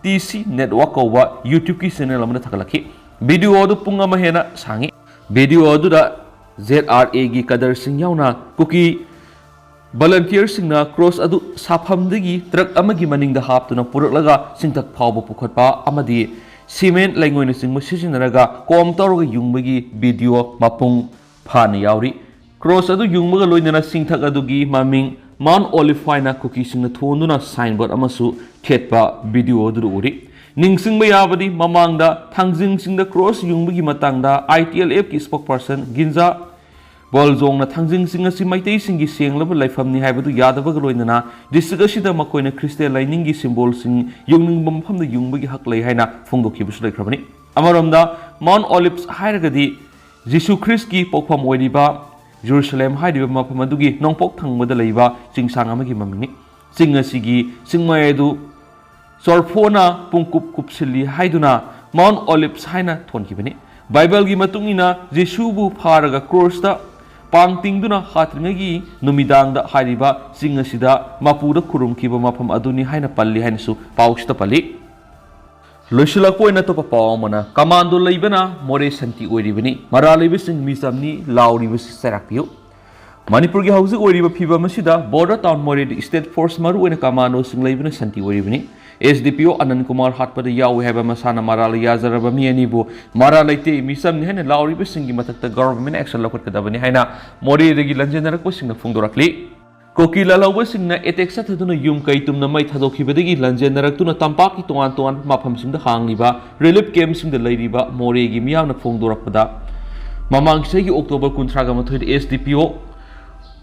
ꯇꯤ ꯁꯤ ꯅꯦꯠꯋꯥꯛ ꯀꯧꯕ ꯌꯨꯇ꯭ꯌꯨꯕꯀꯤ ꯆꯦꯅꯦꯜ ꯑꯃꯗ ꯊꯥꯒꯠꯂꯛꯈꯤ꯫ ꯚꯤꯗꯤꯑꯣ ꯑꯗꯨ ꯄꯨꯡ ꯑꯃ ꯍꯦꯟꯅ ꯁꯥꯡꯉꯤ꯫ ꯚꯤꯗꯤꯑꯣ ꯑꯗꯨꯗ ꯖꯦꯗ ꯑꯥꯔ ꯑꯦꯒꯤ ꯀꯗꯔꯁꯤꯡ ꯌꯥꯎꯅ ꯀꯨꯀꯤ ꯚꯣꯂꯨꯟꯇꯤꯌꯔꯁꯤꯡꯅ ꯀ꯭ꯔꯣꯁ ꯑꯗꯨ ꯁꯥꯐꯝꯗꯒꯤ ꯇ꯭ꯔꯛ ꯑꯃꯒꯤ ꯃꯅꯤꯡꯗ ꯍꯥꯞꯇꯨꯅ ꯄꯨꯔꯛꯂꯒ ꯆꯤꯡꯊꯛ ꯐꯥꯎꯕ ꯄꯨꯈꯠꯄ ꯑꯃꯗꯤ ꯁꯤꯃꯦꯟꯠ ꯂꯩꯉꯣꯏꯅꯆꯤꯡꯕ ꯁꯤꯖꯤꯟꯅꯔꯒ ꯀꯣꯝ ꯇꯧꯔꯒ ꯌꯨꯡꯕꯒꯤ ꯚꯤꯗꯤꯑꯣ ꯃꯄꯨꯡ ꯐꯥꯅ ꯌꯥꯎꯔꯤ꯫ ꯀ꯭ꯔꯣꯁ ꯑꯗꯨ ꯌꯨꯡꯕꯒ ꯂꯣꯏꯅꯅ ꯆꯤꯡꯊꯛ ꯑꯗꯨꯒꯤ ꯃꯃꯤꯡ ꯃꯥꯎꯟꯠ ꯑꯣꯂꯤꯚ ꯍꯥꯏꯅ ꯀꯨꯀꯤꯁꯤꯡꯅ ꯊꯣꯟꯗꯨꯅ ꯁꯥꯏꯟꯕꯣꯔꯗ ꯑꯃꯁꯨ ꯊꯦꯠꯄ ꯚꯤꯗꯤꯑꯣ ꯑꯗꯨꯗ ꯎꯔꯤ꯫ ꯅꯤꯡꯁꯤꯡꯕ ꯌꯥꯕꯗꯤ ꯃꯃꯥꯡꯗ ꯊꯥꯡꯖꯤꯡ ꯆꯤꯡꯗ ꯀ꯭ꯔꯣꯁ ꯌꯨꯡꯕꯒꯤ ꯃꯇꯥꯡꯗ ꯑꯥꯏ ꯇꯤ ꯑꯦꯜ ꯑꯦꯐꯀꯤ ꯁ꯭ꯄꯣꯛꯄꯔꯁꯟ ꯒꯤꯟꯖꯥ ꯕꯣꯜꯖꯣꯡꯅ ꯊꯥꯡꯖꯤꯡ ꯆꯤꯡ ꯑꯁꯤ ꯃꯩꯇꯩꯁꯤꯡꯒꯤ ꯁꯦꯡꯂꯕ ꯂꯩꯐꯝꯅꯤ ꯍꯥꯏꯕꯗꯨ ꯌꯥꯗꯕꯒ ꯂꯣꯏꯅꯅ ꯗꯤꯁꯇ꯭ꯔꯤꯛ ꯑꯁꯤꯗ ꯃꯈꯣꯏꯅ ꯈ꯭ꯔꯤꯁꯇꯤꯌꯥꯟ ꯂꯥꯏꯅꯤꯡꯒꯤ ꯁꯤꯝꯕꯣꯜꯁꯤꯡ ꯌꯨꯡꯅꯤꯡꯕ ꯃꯐꯝꯗ ꯌꯨꯡꯕꯒꯤ ꯍꯛ ꯂꯩ ꯍꯥꯏꯅ ꯐꯣꯡꯗꯣꯛꯈꯤꯕꯁꯨ ꯂꯩꯈ꯭ꯔꯕꯅꯤ꯫ ꯑꯃꯔꯣꯝꯗ ꯃꯥꯎꯟꯠ ꯑꯣꯂꯤꯚꯁ ꯍꯥꯏꯔꯒꯗꯤ ꯖꯤꯁꯨ ꯈ꯭ꯔꯤꯁꯀꯤ ꯄꯣꯛꯐꯝ ꯑꯣꯏꯔꯤꯕ ꯖꯦꯔꯨꯁꯂꯦꯝ ꯍꯥꯏꯔꯤꯕ ꯃꯐꯝ ꯑꯗꯨꯒꯤ ꯅꯣꯡꯄꯣꯛ ꯊꯪꯕꯗ ꯂꯩꯕ ꯆꯤꯡꯁꯥꯡ ꯑꯃꯒꯤ ꯃꯃꯤꯡꯅꯤ꯫ ꯆꯤꯡ ꯑꯁꯤꯒꯤ ꯆꯤꯡꯃꯥꯏ ꯑꯗꯨ ꯆꯣꯔꯐꯣꯅ ꯄꯨꯡꯀꯨꯞ ꯀꯨꯞꯁꯤꯜꯂꯤ ꯍꯥꯏꯗꯨꯅ ꯃꯥꯎꯟ ꯑꯣꯂꯤꯞꯁ ꯍꯥꯏꯅ ꯊꯣꯟꯈꯤꯕꯅꯤ꯫ ꯕꯥꯏꯕꯜꯒꯤ ꯃꯇꯨꯡ ꯏꯟꯅ ꯖꯤꯁꯨꯕꯨ ꯐꯥꯔꯒ ꯀ꯭ꯔꯣꯁꯇ ꯄꯥꯡ ꯇꯤꯡꯗꯨꯅ ꯍꯥꯠꯇ꯭ꯔꯤꯉꯩꯒꯤ ꯅꯨꯃꯤꯗꯥꯡꯗ ꯍꯥꯏꯔꯤꯕ ꯆꯤꯡ ꯑꯁꯤꯗ ꯃꯄꯨꯗ ꯈꯨꯔꯨꯝꯈꯤꯕ ꯃꯐꯝ ꯑꯗꯨꯅꯤ ꯍꯥꯏꯅ ꯄꯜꯂꯤ ꯍꯥꯏꯅꯁꯨ ꯄꯥꯎꯁꯤꯗ ꯄꯜꯂꯤ꯫ ꯂꯣꯏꯁꯤꯜꯂꯛꯄ ꯑꯣꯏꯅ ꯑꯇꯣꯞꯄ ꯄꯥꯎ ꯑꯃꯅ, ꯀꯃꯥꯟꯗꯣ ꯂꯩꯕꯅ ꯃꯣꯔꯦ ꯁꯟꯇꯤ ꯑꯣꯏꯔꯤꯕꯅꯤ, ꯃꯔꯥꯜ ꯂꯩꯕꯁꯤꯡ ꯃꯤꯆꯝꯅꯤ ꯂꯥꯎꯔꯤꯕꯁꯤ ꯆꯩꯔꯥꯛ ꯄꯤꯌꯨ꯫ ꯃꯅꯤꯄꯨꯔꯒꯤ ꯍꯧꯖꯤꯛ ꯑꯣꯏꯔꯤꯕ ꯐꯤꯕꯝ ꯑꯁꯤꯗ ꯕꯣꯔꯗꯔ ꯇꯥꯎꯟ ꯃꯣꯔꯦꯗ ꯁ꯭ꯇꯦꯠ ꯐꯣꯔꯁ ꯃꯔꯨ ꯑꯣꯏꯅ ꯀꯃꯥꯟꯗꯣꯁꯤꯡ ꯂꯩꯕꯅ ꯁꯟꯇꯤ ꯑꯣꯏꯔꯤꯕꯅꯤ꯫ ꯑꯦꯁ ꯗꯤ ꯄꯤ ꯑꯣ ꯑꯅꯟ ꯀꯨꯃꯥꯔ ꯍꯥꯠꯄꯗ ꯌꯥꯎꯏ ꯍꯥꯏꯕ ꯃꯁꯥꯅ ꯃꯔꯥꯜ ꯌꯥꯖꯔꯕ ꯃꯤ ꯑꯅꯤꯕꯨ ꯃꯔꯥꯜ ꯂꯩꯇꯦ, ꯃꯤꯆꯝꯅꯤ ꯍꯥꯏꯅ ꯂꯥꯎꯔꯤꯕꯁꯤꯡꯒꯤ ꯃꯊꯛꯇ ꯒꯚꯔꯟꯃꯦꯟꯠ ꯑꯦꯛꯁꯟ ꯂꯧꯈꯠꯀꯗꯕꯅꯤ ꯍꯥꯏꯅ ꯃꯣꯔꯦꯗꯒꯤ ꯂꯟꯖꯦꯟꯅꯔꯛꯄꯁꯤꯡꯅ ꯐꯣꯡꯗꯣꯔꯛꯂꯤ꯫ ꯀꯨꯀꯤ ꯂꯥꯜꯍꯧꯕꯁꯤꯡꯅ ꯑꯦꯇꯦꯛ ꯆꯠꯊꯗꯨꯅ ꯌꯨꯝ ꯀꯩ ꯇꯨꯝꯅ ꯃꯩ ꯊꯥꯗꯣꯛꯈꯤꯕꯗꯒꯤ ꯂꯟꯖꯦꯟꯅꯔꯛꯇꯨꯅ ꯇꯝꯄꯥꯛꯀꯤ ꯇꯣꯉꯥꯟ ꯇꯣꯉꯥꯟꯕ ꯃꯐꯝꯁꯤꯡꯗ ꯍꯥꯡꯂꯤꯕ ꯔꯤꯂꯤꯐ ꯀꯦꯝꯞꯁꯤꯡꯗ ꯂꯩꯔꯤꯕ ꯃꯣꯔꯦꯒꯤ ꯃꯤꯌꯥꯝꯅ ꯐꯣꯡꯗꯣꯔꯛꯄꯗ, ꯃꯃꯥꯡ ꯆꯍꯤꯒꯤ ꯑꯣꯛꯇꯣꯕꯔ ꯀꯨꯟꯊ꯭ꯔꯥꯒ ꯃꯥꯊꯣꯏꯗ ꯑꯦꯁ ꯗꯤ ꯄꯤ ꯑꯣ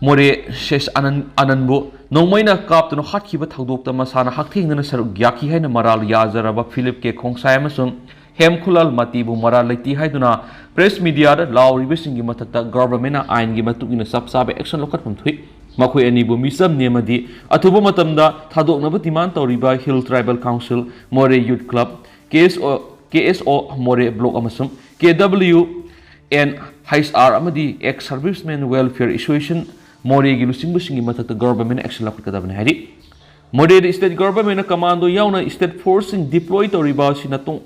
ꯃꯣꯔꯦ ꯁꯦꯁ ꯑꯅꯟ-, ꯑꯅꯟꯕꯨ ꯅꯣꯡꯃꯩꯅ ꯀꯥꯞꯇꯨꯅ ꯍꯥꯠꯈꯤꯕ ꯊꯧꯗꯣꯛꯇ ꯃꯁꯥꯅ ꯍꯛꯊꯦꯡꯅꯅ ꯁꯔꯨꯛ ꯌꯥꯈꯤ ꯍꯥꯏꯅ ꯃꯔꯥꯜ ꯌꯥꯖꯔꯕ ꯐꯤꯂꯤꯞ ꯀꯦ ꯈꯣꯡꯁꯥꯏ ꯑꯃꯁꯨꯡ ꯍꯦꯝ ꯈꯨꯂꯥꯜ ꯃꯇꯤꯕꯨ ꯃꯔꯥꯜ ꯂꯩꯇꯦ ꯍꯥꯏꯗꯨꯅ ꯄ꯭ꯔꯦꯁ ꯃꯤꯗꯤꯌꯥꯗ ꯂꯥꯎꯔꯤꯕꯁꯤꯡꯒꯤ ꯃꯊꯛꯇ ꯒꯚꯔꯟꯃꯦꯟꯠꯅ ꯑꯥꯏꯟꯒꯤ ꯃꯇꯨꯡ ꯏꯟꯅ ꯆꯞ ꯆꯥꯕ ꯑꯦꯛꯁꯟ ꯂꯧꯈꯠꯐꯝ ꯊꯣꯛꯏ꯫ ꯃꯈꯣꯏ ꯑꯅꯤꯕꯨ ꯃꯤꯆꯝ ꯅꯦꯝꯃꯗꯤ ꯑꯊꯨꯕ ꯃꯇꯝꯗ ꯊꯥꯗꯣꯛꯅꯕ ꯗꯤꯃꯥꯟ ꯇꯧꯔꯤꯕ ꯍꯤꯜ ꯇ꯭ꯔꯥꯏꯕꯦꯜ ꯀꯥꯎꯟꯁꯤꯜ, ꯃꯣꯔꯦ ꯌꯨꯠ ꯀ꯭ꯂꯕ, ꯀꯦ ꯑꯦꯁ ꯑꯣ, ꯀꯦ ꯑꯦꯁ ꯑꯣ ꯃꯣꯔꯦ ꯕ꯭ꯂꯣꯛ ꯑꯃꯁꯨꯡ ꯀꯦ ꯗꯕ꯭ꯂꯤꯌꯨ ꯑꯦꯟ ꯍꯩꯆ ꯑꯥꯔ ꯑꯃꯗꯤ ꯑꯦꯛꯁ ꯁꯔꯚꯤꯁꯃꯦꯟ ꯋꯦꯜꯐꯤꯌꯔ ꯑꯦꯁꯣꯁꯤꯌꯦꯁꯟ ꯃꯣꯔꯦꯒꯤ ꯂꯨꯆꯤꯡꯕꯁꯤꯡꯒꯤ ꯃꯊꯛꯇ ꯒꯚꯔꯟꯃꯦꯟꯠꯅ ꯑꯦꯛꯁꯟ ꯂꯧꯈꯠꯀꯗꯕꯅꯤ ꯍꯥꯏꯔꯤ꯫ ꯃꯣꯔꯦꯗ ꯁ꯭ꯇꯦꯠ ꯒꯚꯔꯟꯃꯦꯟꯠꯅ ꯀꯃꯥꯟꯗꯣ ꯌꯥꯎꯅ ꯁ꯭ꯇꯦꯠ ꯐꯣꯔꯁꯁꯤꯡ ꯗꯤꯄ꯭ꯂꯣꯏ ꯇꯧꯔꯤꯕ ꯑꯁꯤꯅ ꯇꯨꯡ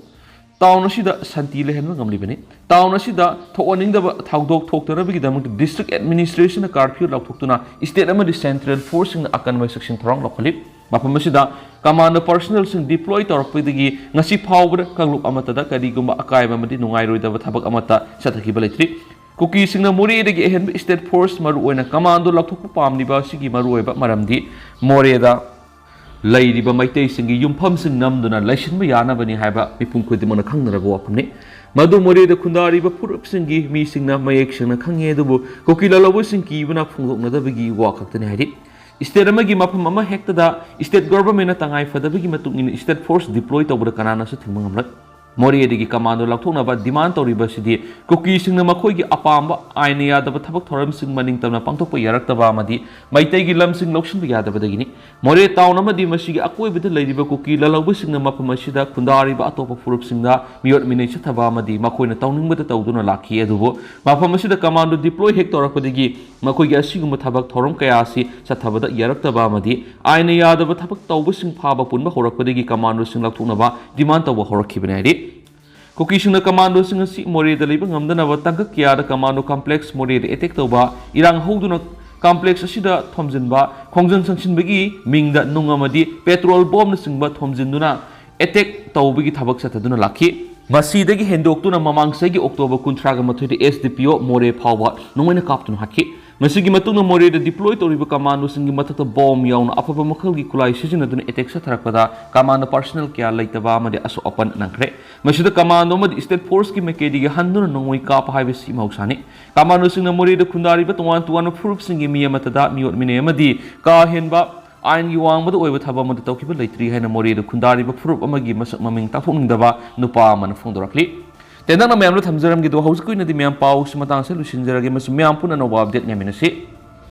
ꯇꯥꯎꯟ ꯑꯁꯤꯗ ꯁꯥꯟꯇꯤ ꯂꯩꯍꯟꯕ ꯉꯝꯂꯤꯕꯅꯤ꯫ ꯇꯥꯎꯟ ꯑꯁꯤꯗ ꯊꯣꯛꯍꯟꯅꯤꯡꯗꯕ ꯊꯧꯗꯣꯛ ꯊꯣꯛꯇꯅꯕꯒꯤꯗꯃꯛꯇ ꯗꯤꯁꯇ꯭ꯔꯤꯛ ꯑꯦꯗꯃꯤꯅꯤꯁꯇ꯭ꯔꯦꯁꯟꯅ ꯀꯥꯔꯐ꯭ꯌꯨ ꯂꯥꯎꯊꯣꯛꯇꯨꯅ ꯁ꯭ꯇꯦꯠ ꯑꯃꯗꯤ ꯁꯦꯟꯇ꯭ꯔꯦꯜ ꯐꯣꯔꯁꯁꯤꯡꯅ ꯑꯀꯟꯕ ꯆꯦꯛꯁꯤꯟ ꯊꯧꯔꯥꯡ ꯂꯧꯈꯠꯂꯤ꯫ ꯃꯐꯝ ꯑꯁꯤꯗ ꯀꯃꯥꯟꯗꯣ ꯄꯔꯁꯅꯦꯜꯁꯤꯡ ꯗꯤꯄ꯭ꯂꯣꯏ ꯇꯧꯔꯛꯄꯗꯒꯤ ꯉꯁꯤ ꯐꯥꯎꯕꯗ ꯀꯥꯡꯂꯨꯞ ꯑꯃꯠꯇꯗ ꯀꯔꯤꯒꯨꯝꯕ ꯑꯀꯥꯏꯕ ꯑꯃꯗꯤ ꯅꯨꯡꯉꯥꯏꯔꯣꯏꯗꯕ ꯊꯕꯛ ꯑꯃꯠꯇ ꯆꯠꯊꯈꯤꯕ ꯂꯩꯇ꯭ꯔꯤ꯫ ꯀꯨꯀꯤꯁꯤꯡꯅ ꯃꯣꯔꯦꯗꯒꯤ ꯑꯍꯦꯟꯕ ꯁ꯭ꯇꯦꯠ ꯐꯣꯔꯁ ꯃꯔꯨ ꯑꯣꯏꯅ ꯀꯃꯥꯟꯗꯣ ꯂꯧꯊꯣꯛꯄ ꯄꯥꯝꯂꯤꯕ ꯑꯁꯤꯒꯤ ꯃꯔꯨꯑꯣꯏꯕ ꯃꯔꯝꯗꯤ ꯃꯣꯔꯦꯗ ꯂꯩꯔꯤꯕ ꯃꯩꯇꯩꯁꯤꯡꯒꯤ ꯌꯨꯝꯐꯝꯁꯤꯡ ꯅꯝꯗꯨꯅ ꯂꯩꯁꯤꯟꯕ ꯌꯥꯅꯕꯅꯤ ꯍꯥꯏꯕ ꯃꯤꯄꯨꯝ ꯈꯨꯗꯤꯡꯃꯛꯅ ꯈꯪꯅꯔꯕ ꯋꯥꯐꯝꯅꯤ꯫ ꯃꯗꯨ ꯃꯣꯔꯦꯗ ꯈꯨꯟꯗꯥꯔꯤꯕ ꯐꯨꯔꯨꯞꯁꯤꯡꯒꯤ ꯃꯤꯁꯤꯡꯅ ꯃꯌꯦꯛ ꯁꯦꯡꯅ ꯈꯪꯉꯤ, ꯑꯗꯨꯕꯨ ꯀꯨꯀꯤ ꯂꯥꯜꯍꯧꯕꯁꯤꯡ ꯀꯤꯕꯅ ꯐꯣꯡꯗꯣꯛꯅꯗꯕꯒꯤ ꯋꯥ ꯈꯛꯇꯅꯤ ꯍꯥꯏꯔꯤ꯫ ꯁ꯭ꯇꯦꯠ ꯑꯃꯒꯤ ꯃꯐꯝ ꯑꯃ ꯍꯦꯛꯇꯗ ꯁ꯭ꯇꯦꯠ ꯒꯚꯔꯟꯃꯦꯟꯠꯅ ꯇꯉꯥꯏ ꯐꯗꯕꯒꯤ ꯃꯇꯨꯡ ꯏꯟꯅ ꯁ꯭ꯇꯦꯠ ꯐꯣꯔꯁ ꯗꯤꯄ꯭ꯂꯣꯏ ꯇꯧꯕꯗ ꯀꯅꯥꯅꯁꯨ ꯊꯤꯡꯕ ꯉꯝꯂꯣꯏ꯫ ꯃꯣꯔꯦꯗꯒꯤ ꯀꯃꯥꯟꯗꯣ ꯂꯧꯊꯣꯛꯅꯕ ꯗꯤꯃꯥꯟ ꯇꯧꯔꯤꯕꯁꯤꯗꯤ ꯀꯨꯀꯤꯁꯤꯡꯅ ꯃꯈꯣꯏꯒꯤ ꯑꯄꯥꯝꯕ ꯑꯥꯏꯟꯅ ꯌꯥꯗꯕ ꯊꯕꯛ ꯊꯧꯔꯝꯁꯤꯡ ꯃꯅꯤꯡ ꯇꯝꯅ ꯄꯥꯡꯊꯣꯛꯄ ꯌꯥꯔꯛꯇꯕ ꯑꯃꯗꯤ ꯃꯩꯇꯩꯒꯤ ꯂꯝꯁꯤꯡ ꯂꯧꯁꯤꯟꯕ ꯌꯥꯗꯕꯗꯒꯤꯅꯤ꯫ ꯃꯣꯔꯦ ꯇꯥꯎꯟ ꯑꯃꯗꯤ ꯃꯁꯤꯒꯤ ꯑꯀꯣꯏꯕꯗ ꯂꯩꯔꯤꯕ ꯀꯨꯀꯤ ꯂꯥꯜꯍꯧꯕꯁꯤꯡꯅ ꯃꯐꯝ ꯑꯁꯤꯗ ꯈꯨꯟꯗꯥꯔꯤꯕ ꯑꯇꯣꯞꯄ ꯐꯨꯔꯨꯞꯁꯤꯡꯗ ꯃꯤꯑꯣꯠ ꯃꯤꯅꯩ ꯆꯠꯊꯕ ꯑꯃꯗꯤ ꯃꯈꯣꯏꯅ ꯇꯧꯅꯤꯡꯕꯗ ꯇꯧꯗꯨꯅ ꯂꯥꯛꯈꯤ꯫ ꯑꯗꯨꯕꯨ ꯃꯐꯝ ꯑꯁꯤꯗ ꯀꯃꯥꯟꯗꯣ ꯗꯤꯄ꯭ꯂꯣꯏ ꯍꯦꯛ ꯇꯧꯔꯛꯄꯗꯒꯤ ꯃꯈꯣꯏꯒꯤ ꯑꯁꯤꯒꯨꯝꯕ ꯊꯕꯛ ꯊꯧꯔꯝ ꯀꯌꯥ ꯑꯁꯤ ꯆꯠꯊꯕꯗ ꯌꯥꯔꯛꯇꯕ ꯑꯃꯗꯤ ꯑꯥꯏꯟꯅ ꯌꯥꯗꯕ ꯊꯕꯛ ꯇꯧꯕꯁꯤꯡ ꯐꯥꯕ ꯄꯨꯟꯕ ꯍꯧꯔꯛꯄꯗꯒꯤ ꯀꯃꯥꯟꯗꯣꯁꯤꯡ ꯂꯧꯊꯣꯛꯅꯕ ꯗꯤꯃꯥꯟ ꯇꯧꯕ ꯍꯧꯔꯛꯈꯤꯕꯅꯤ ꯍꯥꯏꯔꯤ꯫ ꯀꯨꯀꯤꯁꯤꯡꯅ ꯀꯃꯥꯟꯗꯣꯁꯤꯡ ꯑꯁꯤ ꯃꯣꯔꯦꯗ ꯂꯩꯕ ꯉꯝꯗꯅꯕ ꯇꯥꯡꯀꯛ ꯀꯌꯥꯗ ꯀꯃꯥꯟꯗꯣ ꯀꯝꯄ꯭ꯂꯦꯛꯁ ꯃꯣꯔꯦꯗ ꯑꯦꯇꯦꯛ ꯇꯧꯕ, ꯏꯔꯥꯡ ꯍꯧꯗꯨꯅ ꯀꯝꯄ꯭ꯂꯦꯛꯁ ꯑꯁꯤꯗ ꯊꯣꯝꯖꯤꯟꯕ, ꯈꯣꯡꯖꯪ ꯆꯪꯁꯤꯟꯕꯒꯤ ꯃꯤꯡꯗ ꯅꯨꯡ ꯑꯃꯗꯤ ꯄꯦꯇ꯭ꯔꯣꯜ ꯕꯣꯝꯅꯆꯤꯡꯕ ꯊꯣꯝꯖꯤꯟꯗꯨꯅ ꯑꯦꯇꯦꯛ ꯇꯧꯕꯒꯤ ꯊꯕꯛ ꯆꯠꯊꯗꯨꯅ ꯂꯥꯛꯈꯤ꯫ ꯃꯁꯤꯗꯒꯤ ꯍꯦꯟꯗꯣꯛꯇꯨꯅ ꯃꯃꯥꯡ ꯆꯍꯤꯒꯤ ꯑꯣꯛꯇꯣꯕꯔ ꯀꯨꯟꯊ꯭ꯔꯥꯒ ꯃꯥꯊꯣꯏꯗ ꯑꯦꯁ ꯗꯤ ꯄꯤ ꯑꯣ ꯃꯣꯔꯦ ꯐꯥꯎꯕ ꯅꯣꯡꯃꯩꯅ ꯀꯥꯞꯇꯨꯅ ꯍꯥꯠꯈꯤ꯫ ꯃꯁꯤꯒꯤ ꯃꯇꯨꯡꯗ ꯃꯣꯔꯦꯗ ꯗꯤꯄ꯭ꯂꯣꯏ ꯇꯧꯔꯤꯕ ꯀꯃꯥꯟꯗꯣꯁꯤꯡꯒꯤ ꯃꯊꯛꯇ ꯕꯣꯝ ꯌꯥꯎꯅ ꯑꯐꯕ ꯃꯈꯜꯒꯤ ꯈꯨꯠꯂꯥꯏ ꯁꯤꯖꯤꯟꯅꯗꯨꯅ ꯑꯦꯇꯦꯛ ꯆꯠꯊꯔꯛꯄꯗ ꯀꯃꯥꯟꯗꯣ ꯄꯥꯔꯁꯅꯦꯜ ꯀꯌꯥ ꯂꯩꯇꯕ ꯑꯃꯗꯤ ꯑꯁꯣꯛ ꯑꯄꯟ ꯅꯪꯈ꯭ꯔꯦ꯫ ꯃꯁꯤꯗ ꯀꯃꯥꯟꯗꯣ ꯑꯃꯗꯤ ꯁ꯭ꯇꯦꯠ ꯐꯣꯔꯁꯀꯤ ꯃꯥꯏꯀꯩꯗꯒꯤ ꯍꯟꯗꯨꯅ ꯅꯣꯡꯃꯩ ꯀꯥꯞꯄ ꯍꯥꯏꯕꯁꯤ ꯃꯍꯧꯁꯥꯅꯤ꯫ ꯀꯃꯥꯟꯗꯣꯁꯤꯡꯅ ꯃꯣꯔꯦꯗ ꯈꯨꯟꯗꯥꯔꯤꯕ ꯇꯣꯉꯥꯟ ꯇꯣꯉꯥꯟꯕ ꯐꯨꯔꯨꯞꯁꯤꯡꯒꯤ ꯃꯤ ꯑꯃꯠꯇꯗ ꯃꯤꯑꯣꯠ ꯃꯤꯅꯩ ꯑꯃꯗꯤ ꯀꯥ ꯍꯦꯟꯕ ꯑꯥꯏꯟꯒꯤ ꯋꯥꯡꯃꯗ ꯑꯣꯏꯕ ꯊꯕꯛ ꯑꯃꯠꯇ ꯇꯧꯈꯤꯕ ꯂꯩꯇ꯭ꯔꯤ ꯍꯥꯏꯅ ꯃꯣꯔꯦꯗ ꯈꯨꯟꯗꯥꯔꯤꯕ ꯐꯨꯔꯨꯞ ꯑꯃꯒꯤ ꯃꯁꯛ ꯃꯃꯤꯡ ꯇꯥꯛꯊꯣꯛꯅꯤꯡꯗꯕ ꯅꯨꯄꯥ ꯑꯃꯅ ꯐꯣꯡꯗꯣꯔꯛꯂꯤ꯫ ꯇꯦꯟꯇꯛꯅ ꯃꯌꯥꯝꯗ ꯊꯝꯖꯔꯝꯒꯦ꯫ ꯑꯗꯣ ꯍꯧꯖꯤꯛꯀꯤ ꯑꯣꯏꯅꯗꯤ ꯃꯌꯥꯝ ꯄꯥꯎꯁꯤ ꯃꯇꯥꯡ ꯑꯁꯤꯗ ꯂꯣꯏꯁꯤꯟꯖꯔꯒꯦ꯫ ꯃꯁꯤ ꯃꯌꯥꯝ ꯄꯨꯟꯅ ꯑꯅꯧꯕ ꯑꯞꯗꯦꯠ ꯉꯥꯏꯃꯤꯟꯅꯁꯤ꯫